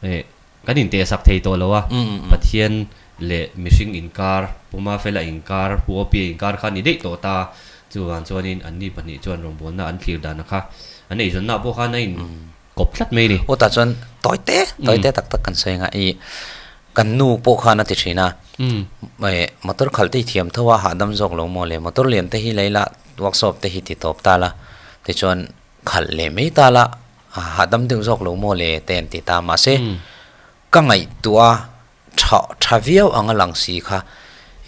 ih kan intehsak thei tawh lo a, Pathian leh mihring inkar, Pu Mafela inkar, Pu Opia inkar kha a ni daih tawh ta. Chuvang chuanin anni pahnih chuan rawngbawlna an thlir dana kha an eizawnnaah pawh khan a inkawp tlat mai a ni. Aw tah chuan tawi te, tawi te tak tak kan sawi ang a, ih kan nu pawh khan a ti thin a, motor khalh te i thiam tho a, hahdam zawk lo maw le, motor lian te hi lei la, workshop te hi ti tawp ta la, tichuan khalh leh mai ta la, hahdam deuh zawk lo maw le te an ti ta, mahse ka ngaihtuah tha tha viau ang a lang si kha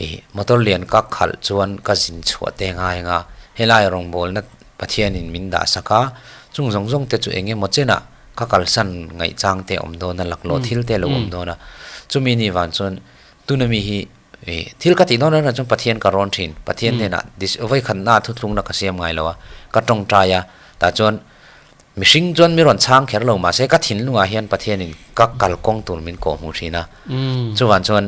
ih motor lian ka khalh chuan ka zin chhuah te ngai ang a, helai rawngbawlna Pathianin min dah sak a, chung zawng zawng te chu eng emaw chenah ka kalsan ngaihchang te a awm dawn a, laklawh thil te a lo awm dawn a, chumi ni vang chuan tuna mi hi ih thil ka tih dawn reng reng chuan Pathian ka rawn thin, Pathian hnenah vawikhatna thuthlungna ka siam ngai lo a, ka tawngtai a, tah chuan Mihring chuan mi rawn chhang kher lo mahse ka thinlungah hian Pathianin ka kalkawng tur min kawh hmuh thin a. Chuvang chuan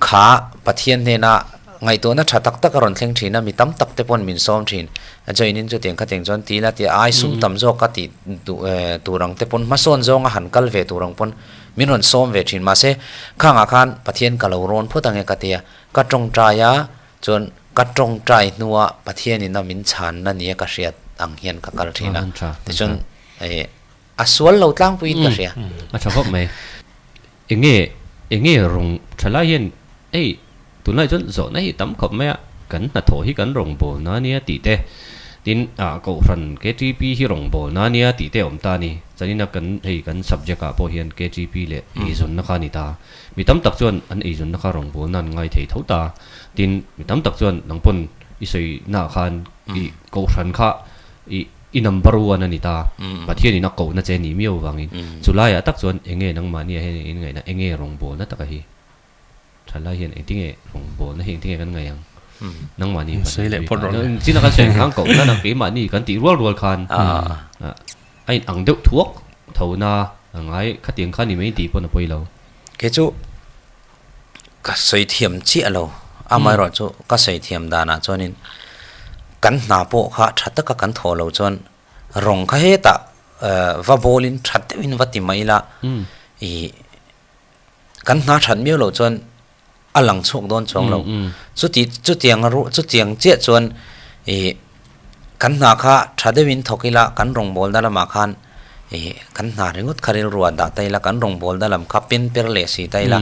kha Pathian hnena ngaihtuahna tha tak tak a rawn thleng thin a, mi tam tak te pawn min sawm thin. A join in chutiang khatiang chuan ti ila tia ai sum tam zawk ka tih duh tur ang te pawn hmasawn zawnga han kal ve tur ang pawn min rawn sawm ve thin. Mahse khangah khan Pathian ka lo rawn phawt ange ka tia ka tawngtai a, Chuan ka tawngtai hnua Pathianin a min chhanna nia ka hriat ang hian ka kal thin a. Tichuan a sual lo tlangpuiin ka hria. A tha khawp mai. Enge enge rawng tha lai hian hei tunlai chuan zawhna hi tam khawp mai a, kan hnathawh hi kan rawng bawlna ania tih te, tin ah Kohhran KTP hi rawng bawlna ania tih te a awm ta a ni. Chanina kan hei kan subject ah pawh hian KTP leh eizawnna kha a ni ta. Mi tam tak chuan an eizawnna kha rawng bawlna an ngai thei tho ta. Tin, mi tam tak chuan nang pawn i sawi naah khan i kohhran kha i i number one a ni ta, Pathianin a kohna che ni miau vangin chu laiah tak chuan eng nge nangmahnia hian in ngaihna, eng nge rawngbawlna taka hi thalai hian engtinge rawngbawlna hi engtinge kan ngaih ang? Nangmahni Sawi leh phawt rawh le. China kan sawi ang khan kohna nang keimahni kan tih rual rual khan a in ang deuh thuak tho na a ngai khatiang kha ni mai tih pawn a pawi lo. Kei chu Ka sawi thiam chiah lo, amaherawh chu ka sawi thiam danah chuanin kan hna pawh kha tha taka kan thawh loh chuan rawng kha hetah va bawlin tha deuhin va ti mai ila ih kan hna that miau loh chuan a lang chhuak dawn chuang lo. Chuti chutiang chutiang chiah chuan ih Kan hna kha tha deuhin thawk ila, kan rawngbawlna lamah khan ih kan hna ringawt kha rilru ah dah ta ila, kan rawngbawlna lam kha pen per leh si ta ila,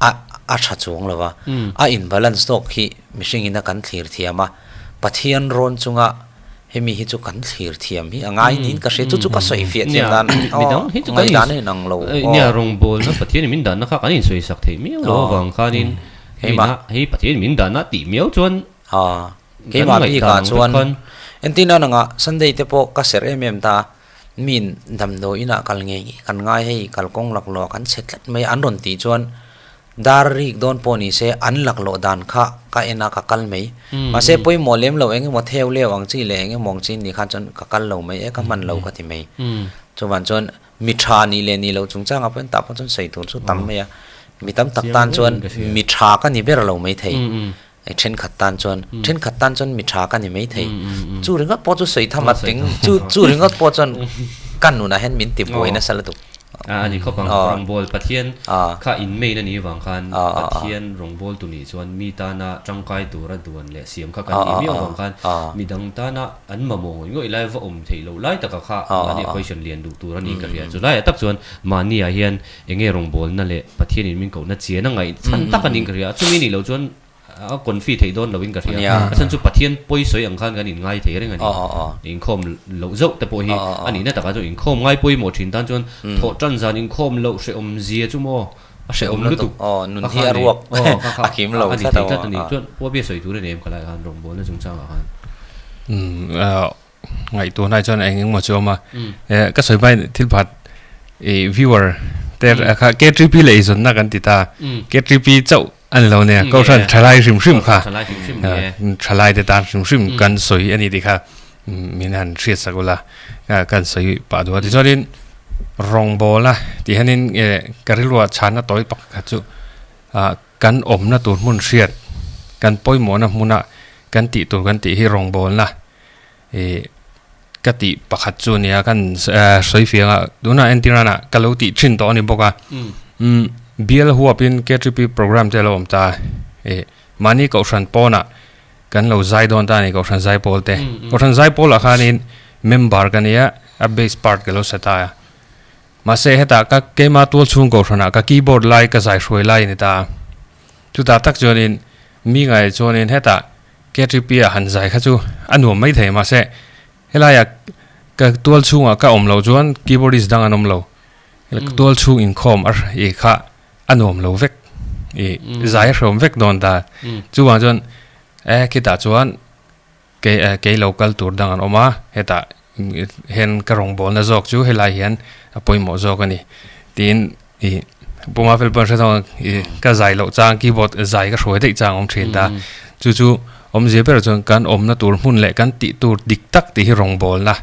a a tha chuang lo va. A in balance tawk hi mihring ina kan thlir thiam a, Pathian rawn chunga hemi hi chu kan thlir thiam hi a ngai niin ka hria, chu chu ka sawi fiah thiam dan aw ngaihdan a inang lo aw. Nia rawngbawlna Pathian in min dahna kha kan insawisak theih miau lo avang khanin hei Pathian in min dahna tih miau chuan Aw, keimah bikah chuan entir nan anga Sunday te pawh ka serh em em ta, min damdawi inah kal ngei ngei kan ngai hei kalkawng laklawh kan chhe tlat mai a an rawn tih chuan dar rik dawn pawh ni se an laklawh dan kha ka en a ka kal mai. Mahse pawimawh lem lo eng emaw theu leu ang chi leh eng emaw ang chi ni khan chuan ka kal lo mai e ka hman lo ka ti mai. Chuvang chuan Mi tha nih leh nih loh chungchangah pawhin tah pawh chuan sawi tur chu tam mai a, mi tam tak tan chuan mi tha ka ni ber lo mai thei, thenkhat tan chuan thenkhat tan chuan mi tha ka ni mai thei, chu ringawt pawh chu sawi tham a tling, chu chu ringawt pawh chuan ka nunah hian min ti buai nasa lutuk. A ni khawp ang, rawngbawl Pathian kha inmain a nih avang khan Pathian rawngbawl tu nih chuan mi tana tangkai tura duan leh siam kha kan nih miau avang khan midang tana An mamawh ngawih ngawih lai va awm theih loh lai taka kha mahni a question lian duh tur a ni ka hria. Chu laiah tak chuan mahniah hian eng nge rawngbawlna leh Pathianin min kohna chian a ngaih chhan tak a niin ka hria. Chumi nih loh chuan a confi theih dawn loin ka hria. A chhan chu Pathian pawi sawi ang khan kan inngai thei reng a ni. Inkhawm loh zauh te pawh hi a nihna takah chuan inkhawm ngai pawimawh thin tan chuan thawh tan zan inkhawm loh hrehawm zia chu maw a hrehawm lutuk. Nun hi a ruak a kim lo tlat a ni. Chuan Puabia sawi tur a ni em ka laiah khan rawngbawlna chungchangah khan. Umm ngaihtuah hnai chuan eng engmaw chu a awm a, ka sawi hmain thil pakhat ih viewer te kha K3P leh eizawnna kan ti ta, K3P chauh a ni lo nia, Kohhran thalai hrim hrim kha thalai te tan hrim hrim kan sawi a ni tih kha min han hriat sak ula kan sawi pah duh a. Tichuanin rawngbawlna tih hianin ka rilruah chhanna tawi pakhat chu Kan awmna tur hmun hriat, kan pawimawhna hmuna kan tih tur kan tih hi rawngbawlna ih ka tih pakhat chu a nia, kan sawi fiang a, tunah entirana ka lo tih thin tawh a ni bawk a, umm bial huapin KTP programme te a lo awm ta ih mahni kohhran pawnah kan lo zai dawn ta a ni kohhran zaipawl te, kohhran zaipawlah khanin member ka nia a base part ka lo sa ta a. Mahse hetah ka keima tual chhung kohhranah ka keyboard lai ka zai hruai lai a ni ta a. Chutah tak chuanin mi ngaih chuanin hetah KTP ah han zai kha chu a nuam mai thei mahse helaiah ka tual chhungah ka awm loh chuan keyboardist dang an awm lo. Tual chhung inkhawm a i kha a nuam lo vek i zai a hreawm vek dawn ta. Chuvang chuan e khitah chuan Kei kei lo kal tur dang an awm a, hetah hian ka rawngbawlna zawk chu helai hian a pawimawh zawk a ni tiin ih Puma fel pawn hre thawng ih ka zai loh chang keyboard zai ka hruai daih chang a awm thin ta. Chu chu awmzia berah chuan kan awmna tur hmun leh kan tih tur dik tak tih hi rawngbawlna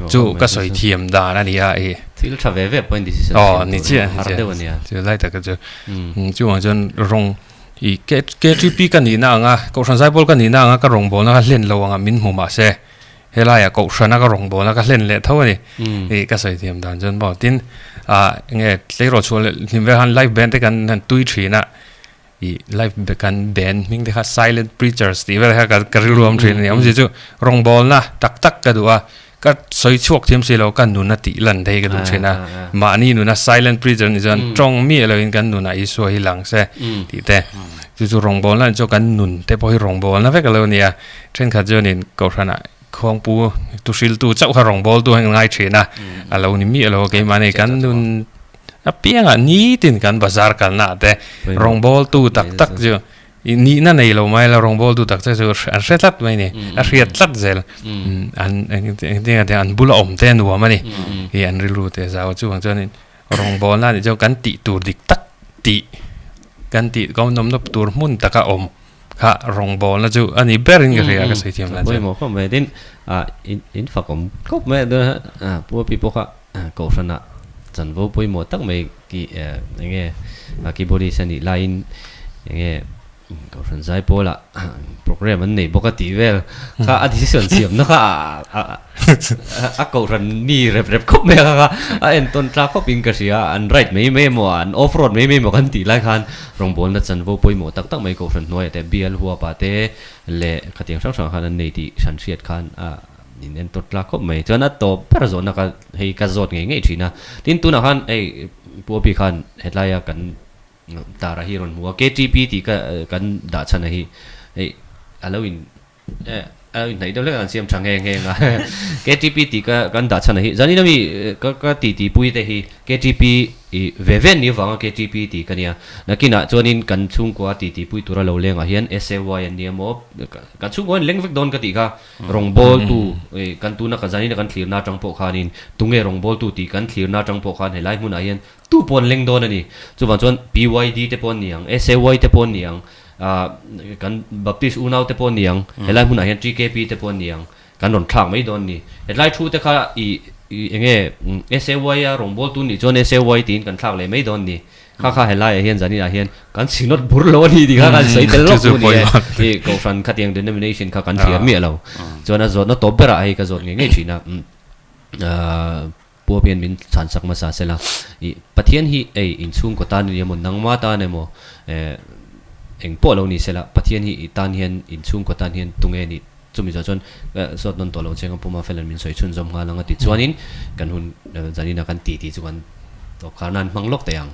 chu ka sawi thiam dan a ni a ih. Thil tha ve ve pawhin decision siam tur a har deuh a nia. Chu lai taka chu chuvang chuan rawng I KTP ka nihna anga, Kohhran Zaipawl ka nihna anga ka rawngbawlna kha hlen lo anga min hmu mahse, helaiah Kohhrana ka rawngbawlna ka hlen leh tho a ni. I ka sawi thiam dan chuan maw. Tin, ah enge tleirawl chhuah leh hlim vel khan live band te kan han tui thin a, i live kan band hming te kha Silent Preachers tih vel kha ka rilru awm thin a ni. Awmzia chu rawngbawlna tak tak ka duh a, Ka sawi chhuak thiam si lo, ka nun a tih lan thei ka duh thin a. Mahni nuna silent preacher nih chuan tawng miah loin kan nunah Isua hi lang se tih te. Chu chu rawngbawlna nih chuan kan nun te pawh hi rawngbawlna vek a lo ni a. Thenkhat chuanin Kohhranah khuangpu tuhriltu chauh kha rawngbawltu an ngai thin a, a lo ni miah lo a keimahni kan nun apiangah nitin kan bazar kalnaah te rawngbawltu tak tak chu I nihna nei lo mai la rawngbawltu tak che chu an hre tlat mai ni, a hriat tlat zel. An engtinge te an bula awm te a nuam a ni. I an rilru te zau a chuvang chuanin rawngbawlna nih chuan kan tih tur dik tak tih kan tih ka awm nawm tur hmun taka awm kha rawngbawlna chu a ni berin ka hria ka sawi thiam dan chuan. Pawimawh khawp mai tin in fak awm khawp mai a Pu Api pawh kha Kohhranah chanvo pawimawh tak mai ki enge keyboardist a nih laiin enge Kohhran Zaipawlah program an nei bawk a tih vel kha a decision siamna kha a Kohhran mi rep rep khawp mai a kha a entawn tlak khawpin ka hria an ride mai mai emaw an off road mai mai emaw kan tih lai khan rawngbawlna chanvo pawimawh tak tak mai Kohhran hnuaiah te bial huapah te leh khatiang hrang hrang khan an nei tih hran hriat khan a In en tawt tlak khawp mai. Chuan a tawp ber zawhna ka hei ka zawt ngei ngei thin a. Tin tunah khan hei Pu Api khan helaia kan tara hi rawn hmu a, KTP tih ka kan dah chhan a hi hei a lo in a lo inhnaih deuh hlek a kan siam tha nghe nghe ang a. KTP tih ka kan dah chhan a hi zanin ami ka ka titi pui te hi KTP I ve ve ni avanga KTP tih ka nia. Nakinah chuanin kan chhungkua titi pui tura lo lengah hian SAY an nia maw kan chhungkua an leng vek dawn ka tih kha. Rawngbawltu kan tuna ka zanina kan thlirna atang pawh khanin tunge rawngbawltu tih kan thlirna atang pawh khan helai hmunah hian tu pawh an leng dawn a ni. Chuvang chuan PYD te pawh an ni ang, SAY te pawh an ni ang, kan Baptist unau te pawh an ni ang, helai hmunah hian TKP te pawh an ni ang, kan rawn thlak mai dawn a ni. Hetlai thu te kha i enge SAY a rawngbawltu nih chuan SAY tiin kan thlak leh mai dawn a ni. Kha kha helaiah hian zaninah hian kan synod bur lo a ni tih kha kan sawi tel lawk tu ni e. I Kohhran khatiang denomination kha kan thliar miah lo. Chuan a zawtna tawp berah hei ka zawt ngei ngei thin a. Pu Apian min chhan sak hmasa sela. I Pathian hi ei inchhungkaw tan a ni emaw nangma tan emaw eng pawh lo ni sela Pathian hi i tan hian inchhungkaw tan hian tunge nih chumi zawh chuan zawt nawn tawh lo cheng a Puma Felan min sawi chhunzawm nghal ang a ti chuanin kan hun zanina kan titi chu kan tawp kharna an hmang lawk thei ang.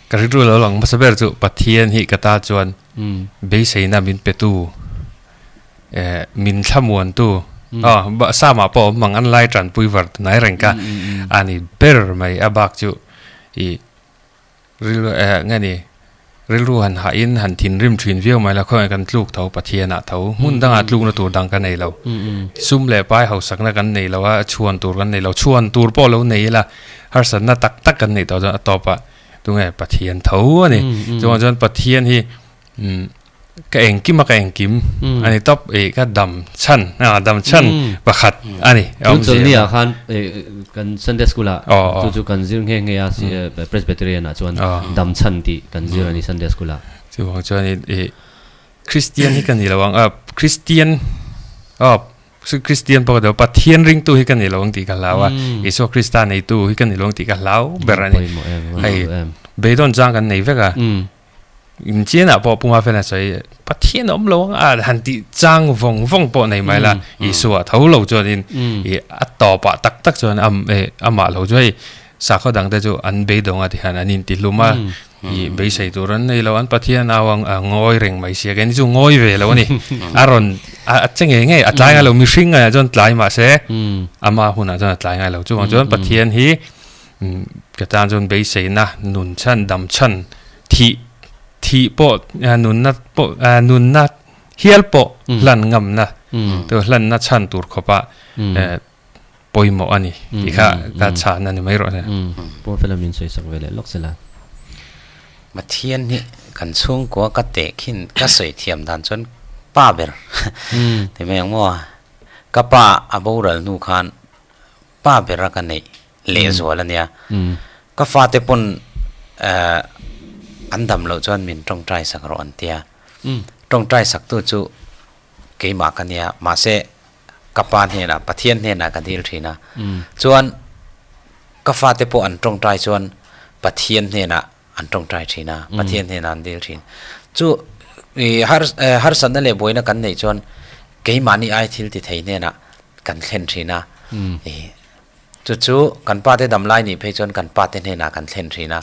Ka rilru lo lang hmasa ber chu Pathian hi ka ta chuan beiseina min petu min thlamuantu Sama pawh awm ang an lai tanpui var hnai reng kha a ni ber mai a bak chu i rilru nge ni. Rilru han hahin han thinrim thin viau mai la, khawngaih kan tluk tho, Pathianah tho, hmun dangah tlukna tur dang ka nei lo. Sum leh pai hausakna kan nei lo a, chhuan tur kan nei lo, chhuan tur pawh lo nei ila, harsatna tak tak kan neih tawh chuan a tawpah tunge Pathian tho a ni. Chuvang chuan Pathian hi Ka engkim a ka engkim a ni tawp ih ka dam chhan a dam chhan pakhat a ni Tun chawlhni ah khan kan Sunday school ah chu chu kan zir nghe nghe a Presbyterian ah chuan dam chhan tih kan zir a ni Sunday school ah. Chuvang chuan ih Christian hi ka ni lo ang a Christian aw Christian pawh ka ni lo Pathian ringtu hi ka ni lo ang tih ka hlau a Isua Krista neitu hi ka ni lo ang tih ka hlau ber a ni hei beidawn chang kan nei vek a. Inchianah pawh Puma Fela sawi Pathian a awm lo ang a han tih chang vawng vawng pawh nei mai la Isua tho lo chuanin ih a tawpah tak tak chuan am eh amah lo chu hei sakhaw dang te chu an beidawng a tihian an intihlum a ih beisei tur an nei lo an Pathian au ang a ngawi reng mai sia kei ni chu ngawi ve lo a ni a rawn a che ngei ngei a tlai ngai lo mihring ngaiah chuan tlai mahse ama hunah chuan a tlai ngai lo chuvang chuan Pathian hi Ka tan chuan beiseina nun chhan dam chhan thih thih pawh nunna pawh nunna hial pawh hlan ngamna tu hlanna chhan tur khawpa pawimawh a ni tih kha ka chhan a ni mai rawh se. Pu Fela min sawi sak ve leh lawk sela. Pathian hi kan chhungkua ka teh khin ka sawi thiam dan chuan pa ber ti mai ang maw ka pa a boral hnu khan pa bera ka neih lehzual a nia. Ka fate pawn an dam loh chuan min tawngtai sak rawh an tia. Tawngtai saktu chu keimah ka nia, mahse ka pa hnenah, Pathian hnenah ka dil thin a. Chuan ka fate pawh an tawngtai chuan Pathian hnenah an tawngtai thin a, Pathian hnenah an dil thin. Chu harsatna leh buaina kan neih chuan keimahni ai thil ti thei hnenah kan thlen thin a. Chu chu kan pa te dam lai nih phei chuan kan pa te hnenah kan thlen thin a.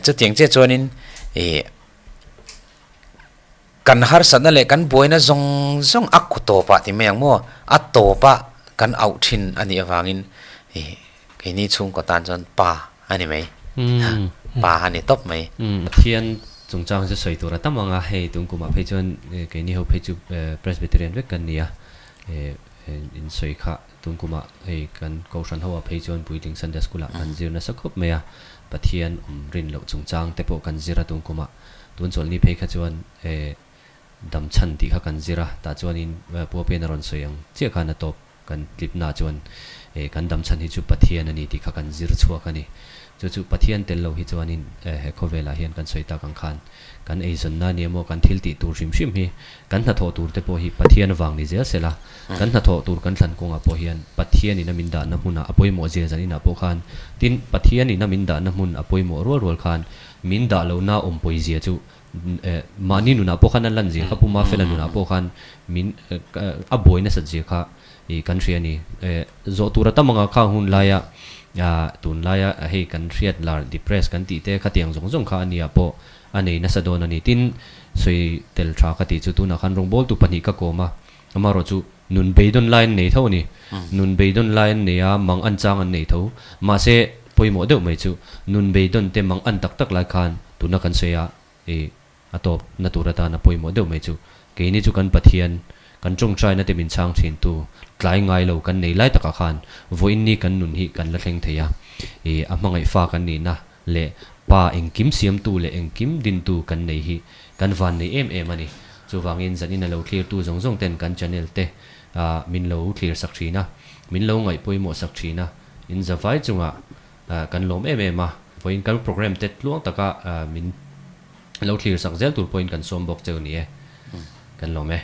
Chutiang chiah chuanin kan harsatna leh kan buaina zawng zawng a ku tawpah ti mai ang maw? A tawpah kan auh thin a nih avangin keini chhungkaw tan chuan pa a ni mai. Pa a ni tawp mai. Pathian chungchang chu sawi tur a tam ang a, hei tun kumah phei chuan keini ho phei chu Presbyterian vek kan ni a, in sawi kha tun kumah hei kan Kohhran ho ah phei chuan Puitling Sunday School ah kan zir nasa khawp mai a, Pathian awm rin loh chungchang te pawh kan zir a tun kumah. Tun chawlhni phei kha chuan dam chhan tih kha kan zir a, tah chuanin Puapian a rawn sawi ang chiah khan a tawp. Kan tlipna chuan kan dam chhan hi chu Pathian a ni tih kha kan zir chhuak a ni. Chu chu Pathian tel lo hi chuanin he khawvelah hian kan sawi tak ang khan kan eizawnna nia maw kan thil tih tur hrim hrim hi kan hnathawh tur te pawh hi Pathian vang ni zel sela kan hnathawh tur kan thlan kawngah pawh hian Pathianin a min dahna hmunah a pawimawh zia zan inah pawh khan tin Pathianin a min dahna hmun a pawimawh rual rual khan min dah lohna awmpawizia chu Mahni nunah pawh khan a lan zia kha Pu Mafela nunah pawh khan min a buai nasat zia kha kan hria a ni. Zawh tur a tam anga khang hun laia tunlaia hei kan hriat lar depress kan tih te khatiang zawng zawng kha a nia pawh a nei nasa dawn a ni. Tin, sawi tel tha ka tih chu tunah khan rawngbawltu pahnih ka kawm a, amaherawhchu nun beidawn lai an nei tho a ni. Nun beidawn lai an nei a, mang an chang an nei tho. Mahse, pawimawh deuh mai chu nun beidawn te mang an tak tak lai khan Tuna kan sawi a, i a tawp na tur atana pawimawh deuh mai chu keini chu kan Pathian, kan tawngtaina te min chhang thin tu, tlai ngai lo kan nei lai takah khan vawiin ni kan nun hi kan la thleng thei a, i a hmangaih fa kan nihna leh Pa engkim siamtu leh engkim dintu kan nei hi kan van nei em em a ni. Chuvangin zanin a lo thlirtu zawng zawng ten kan channel te min lo thlir sak thin a, min lo ngaih pawimawh sak thin a, in zavai chungah Kan lawm em em a, vawiin kan programme te tluang taka min lo thlir sak zel tur pawhin kan sawm bawk cheu ni e. Kan lawm e.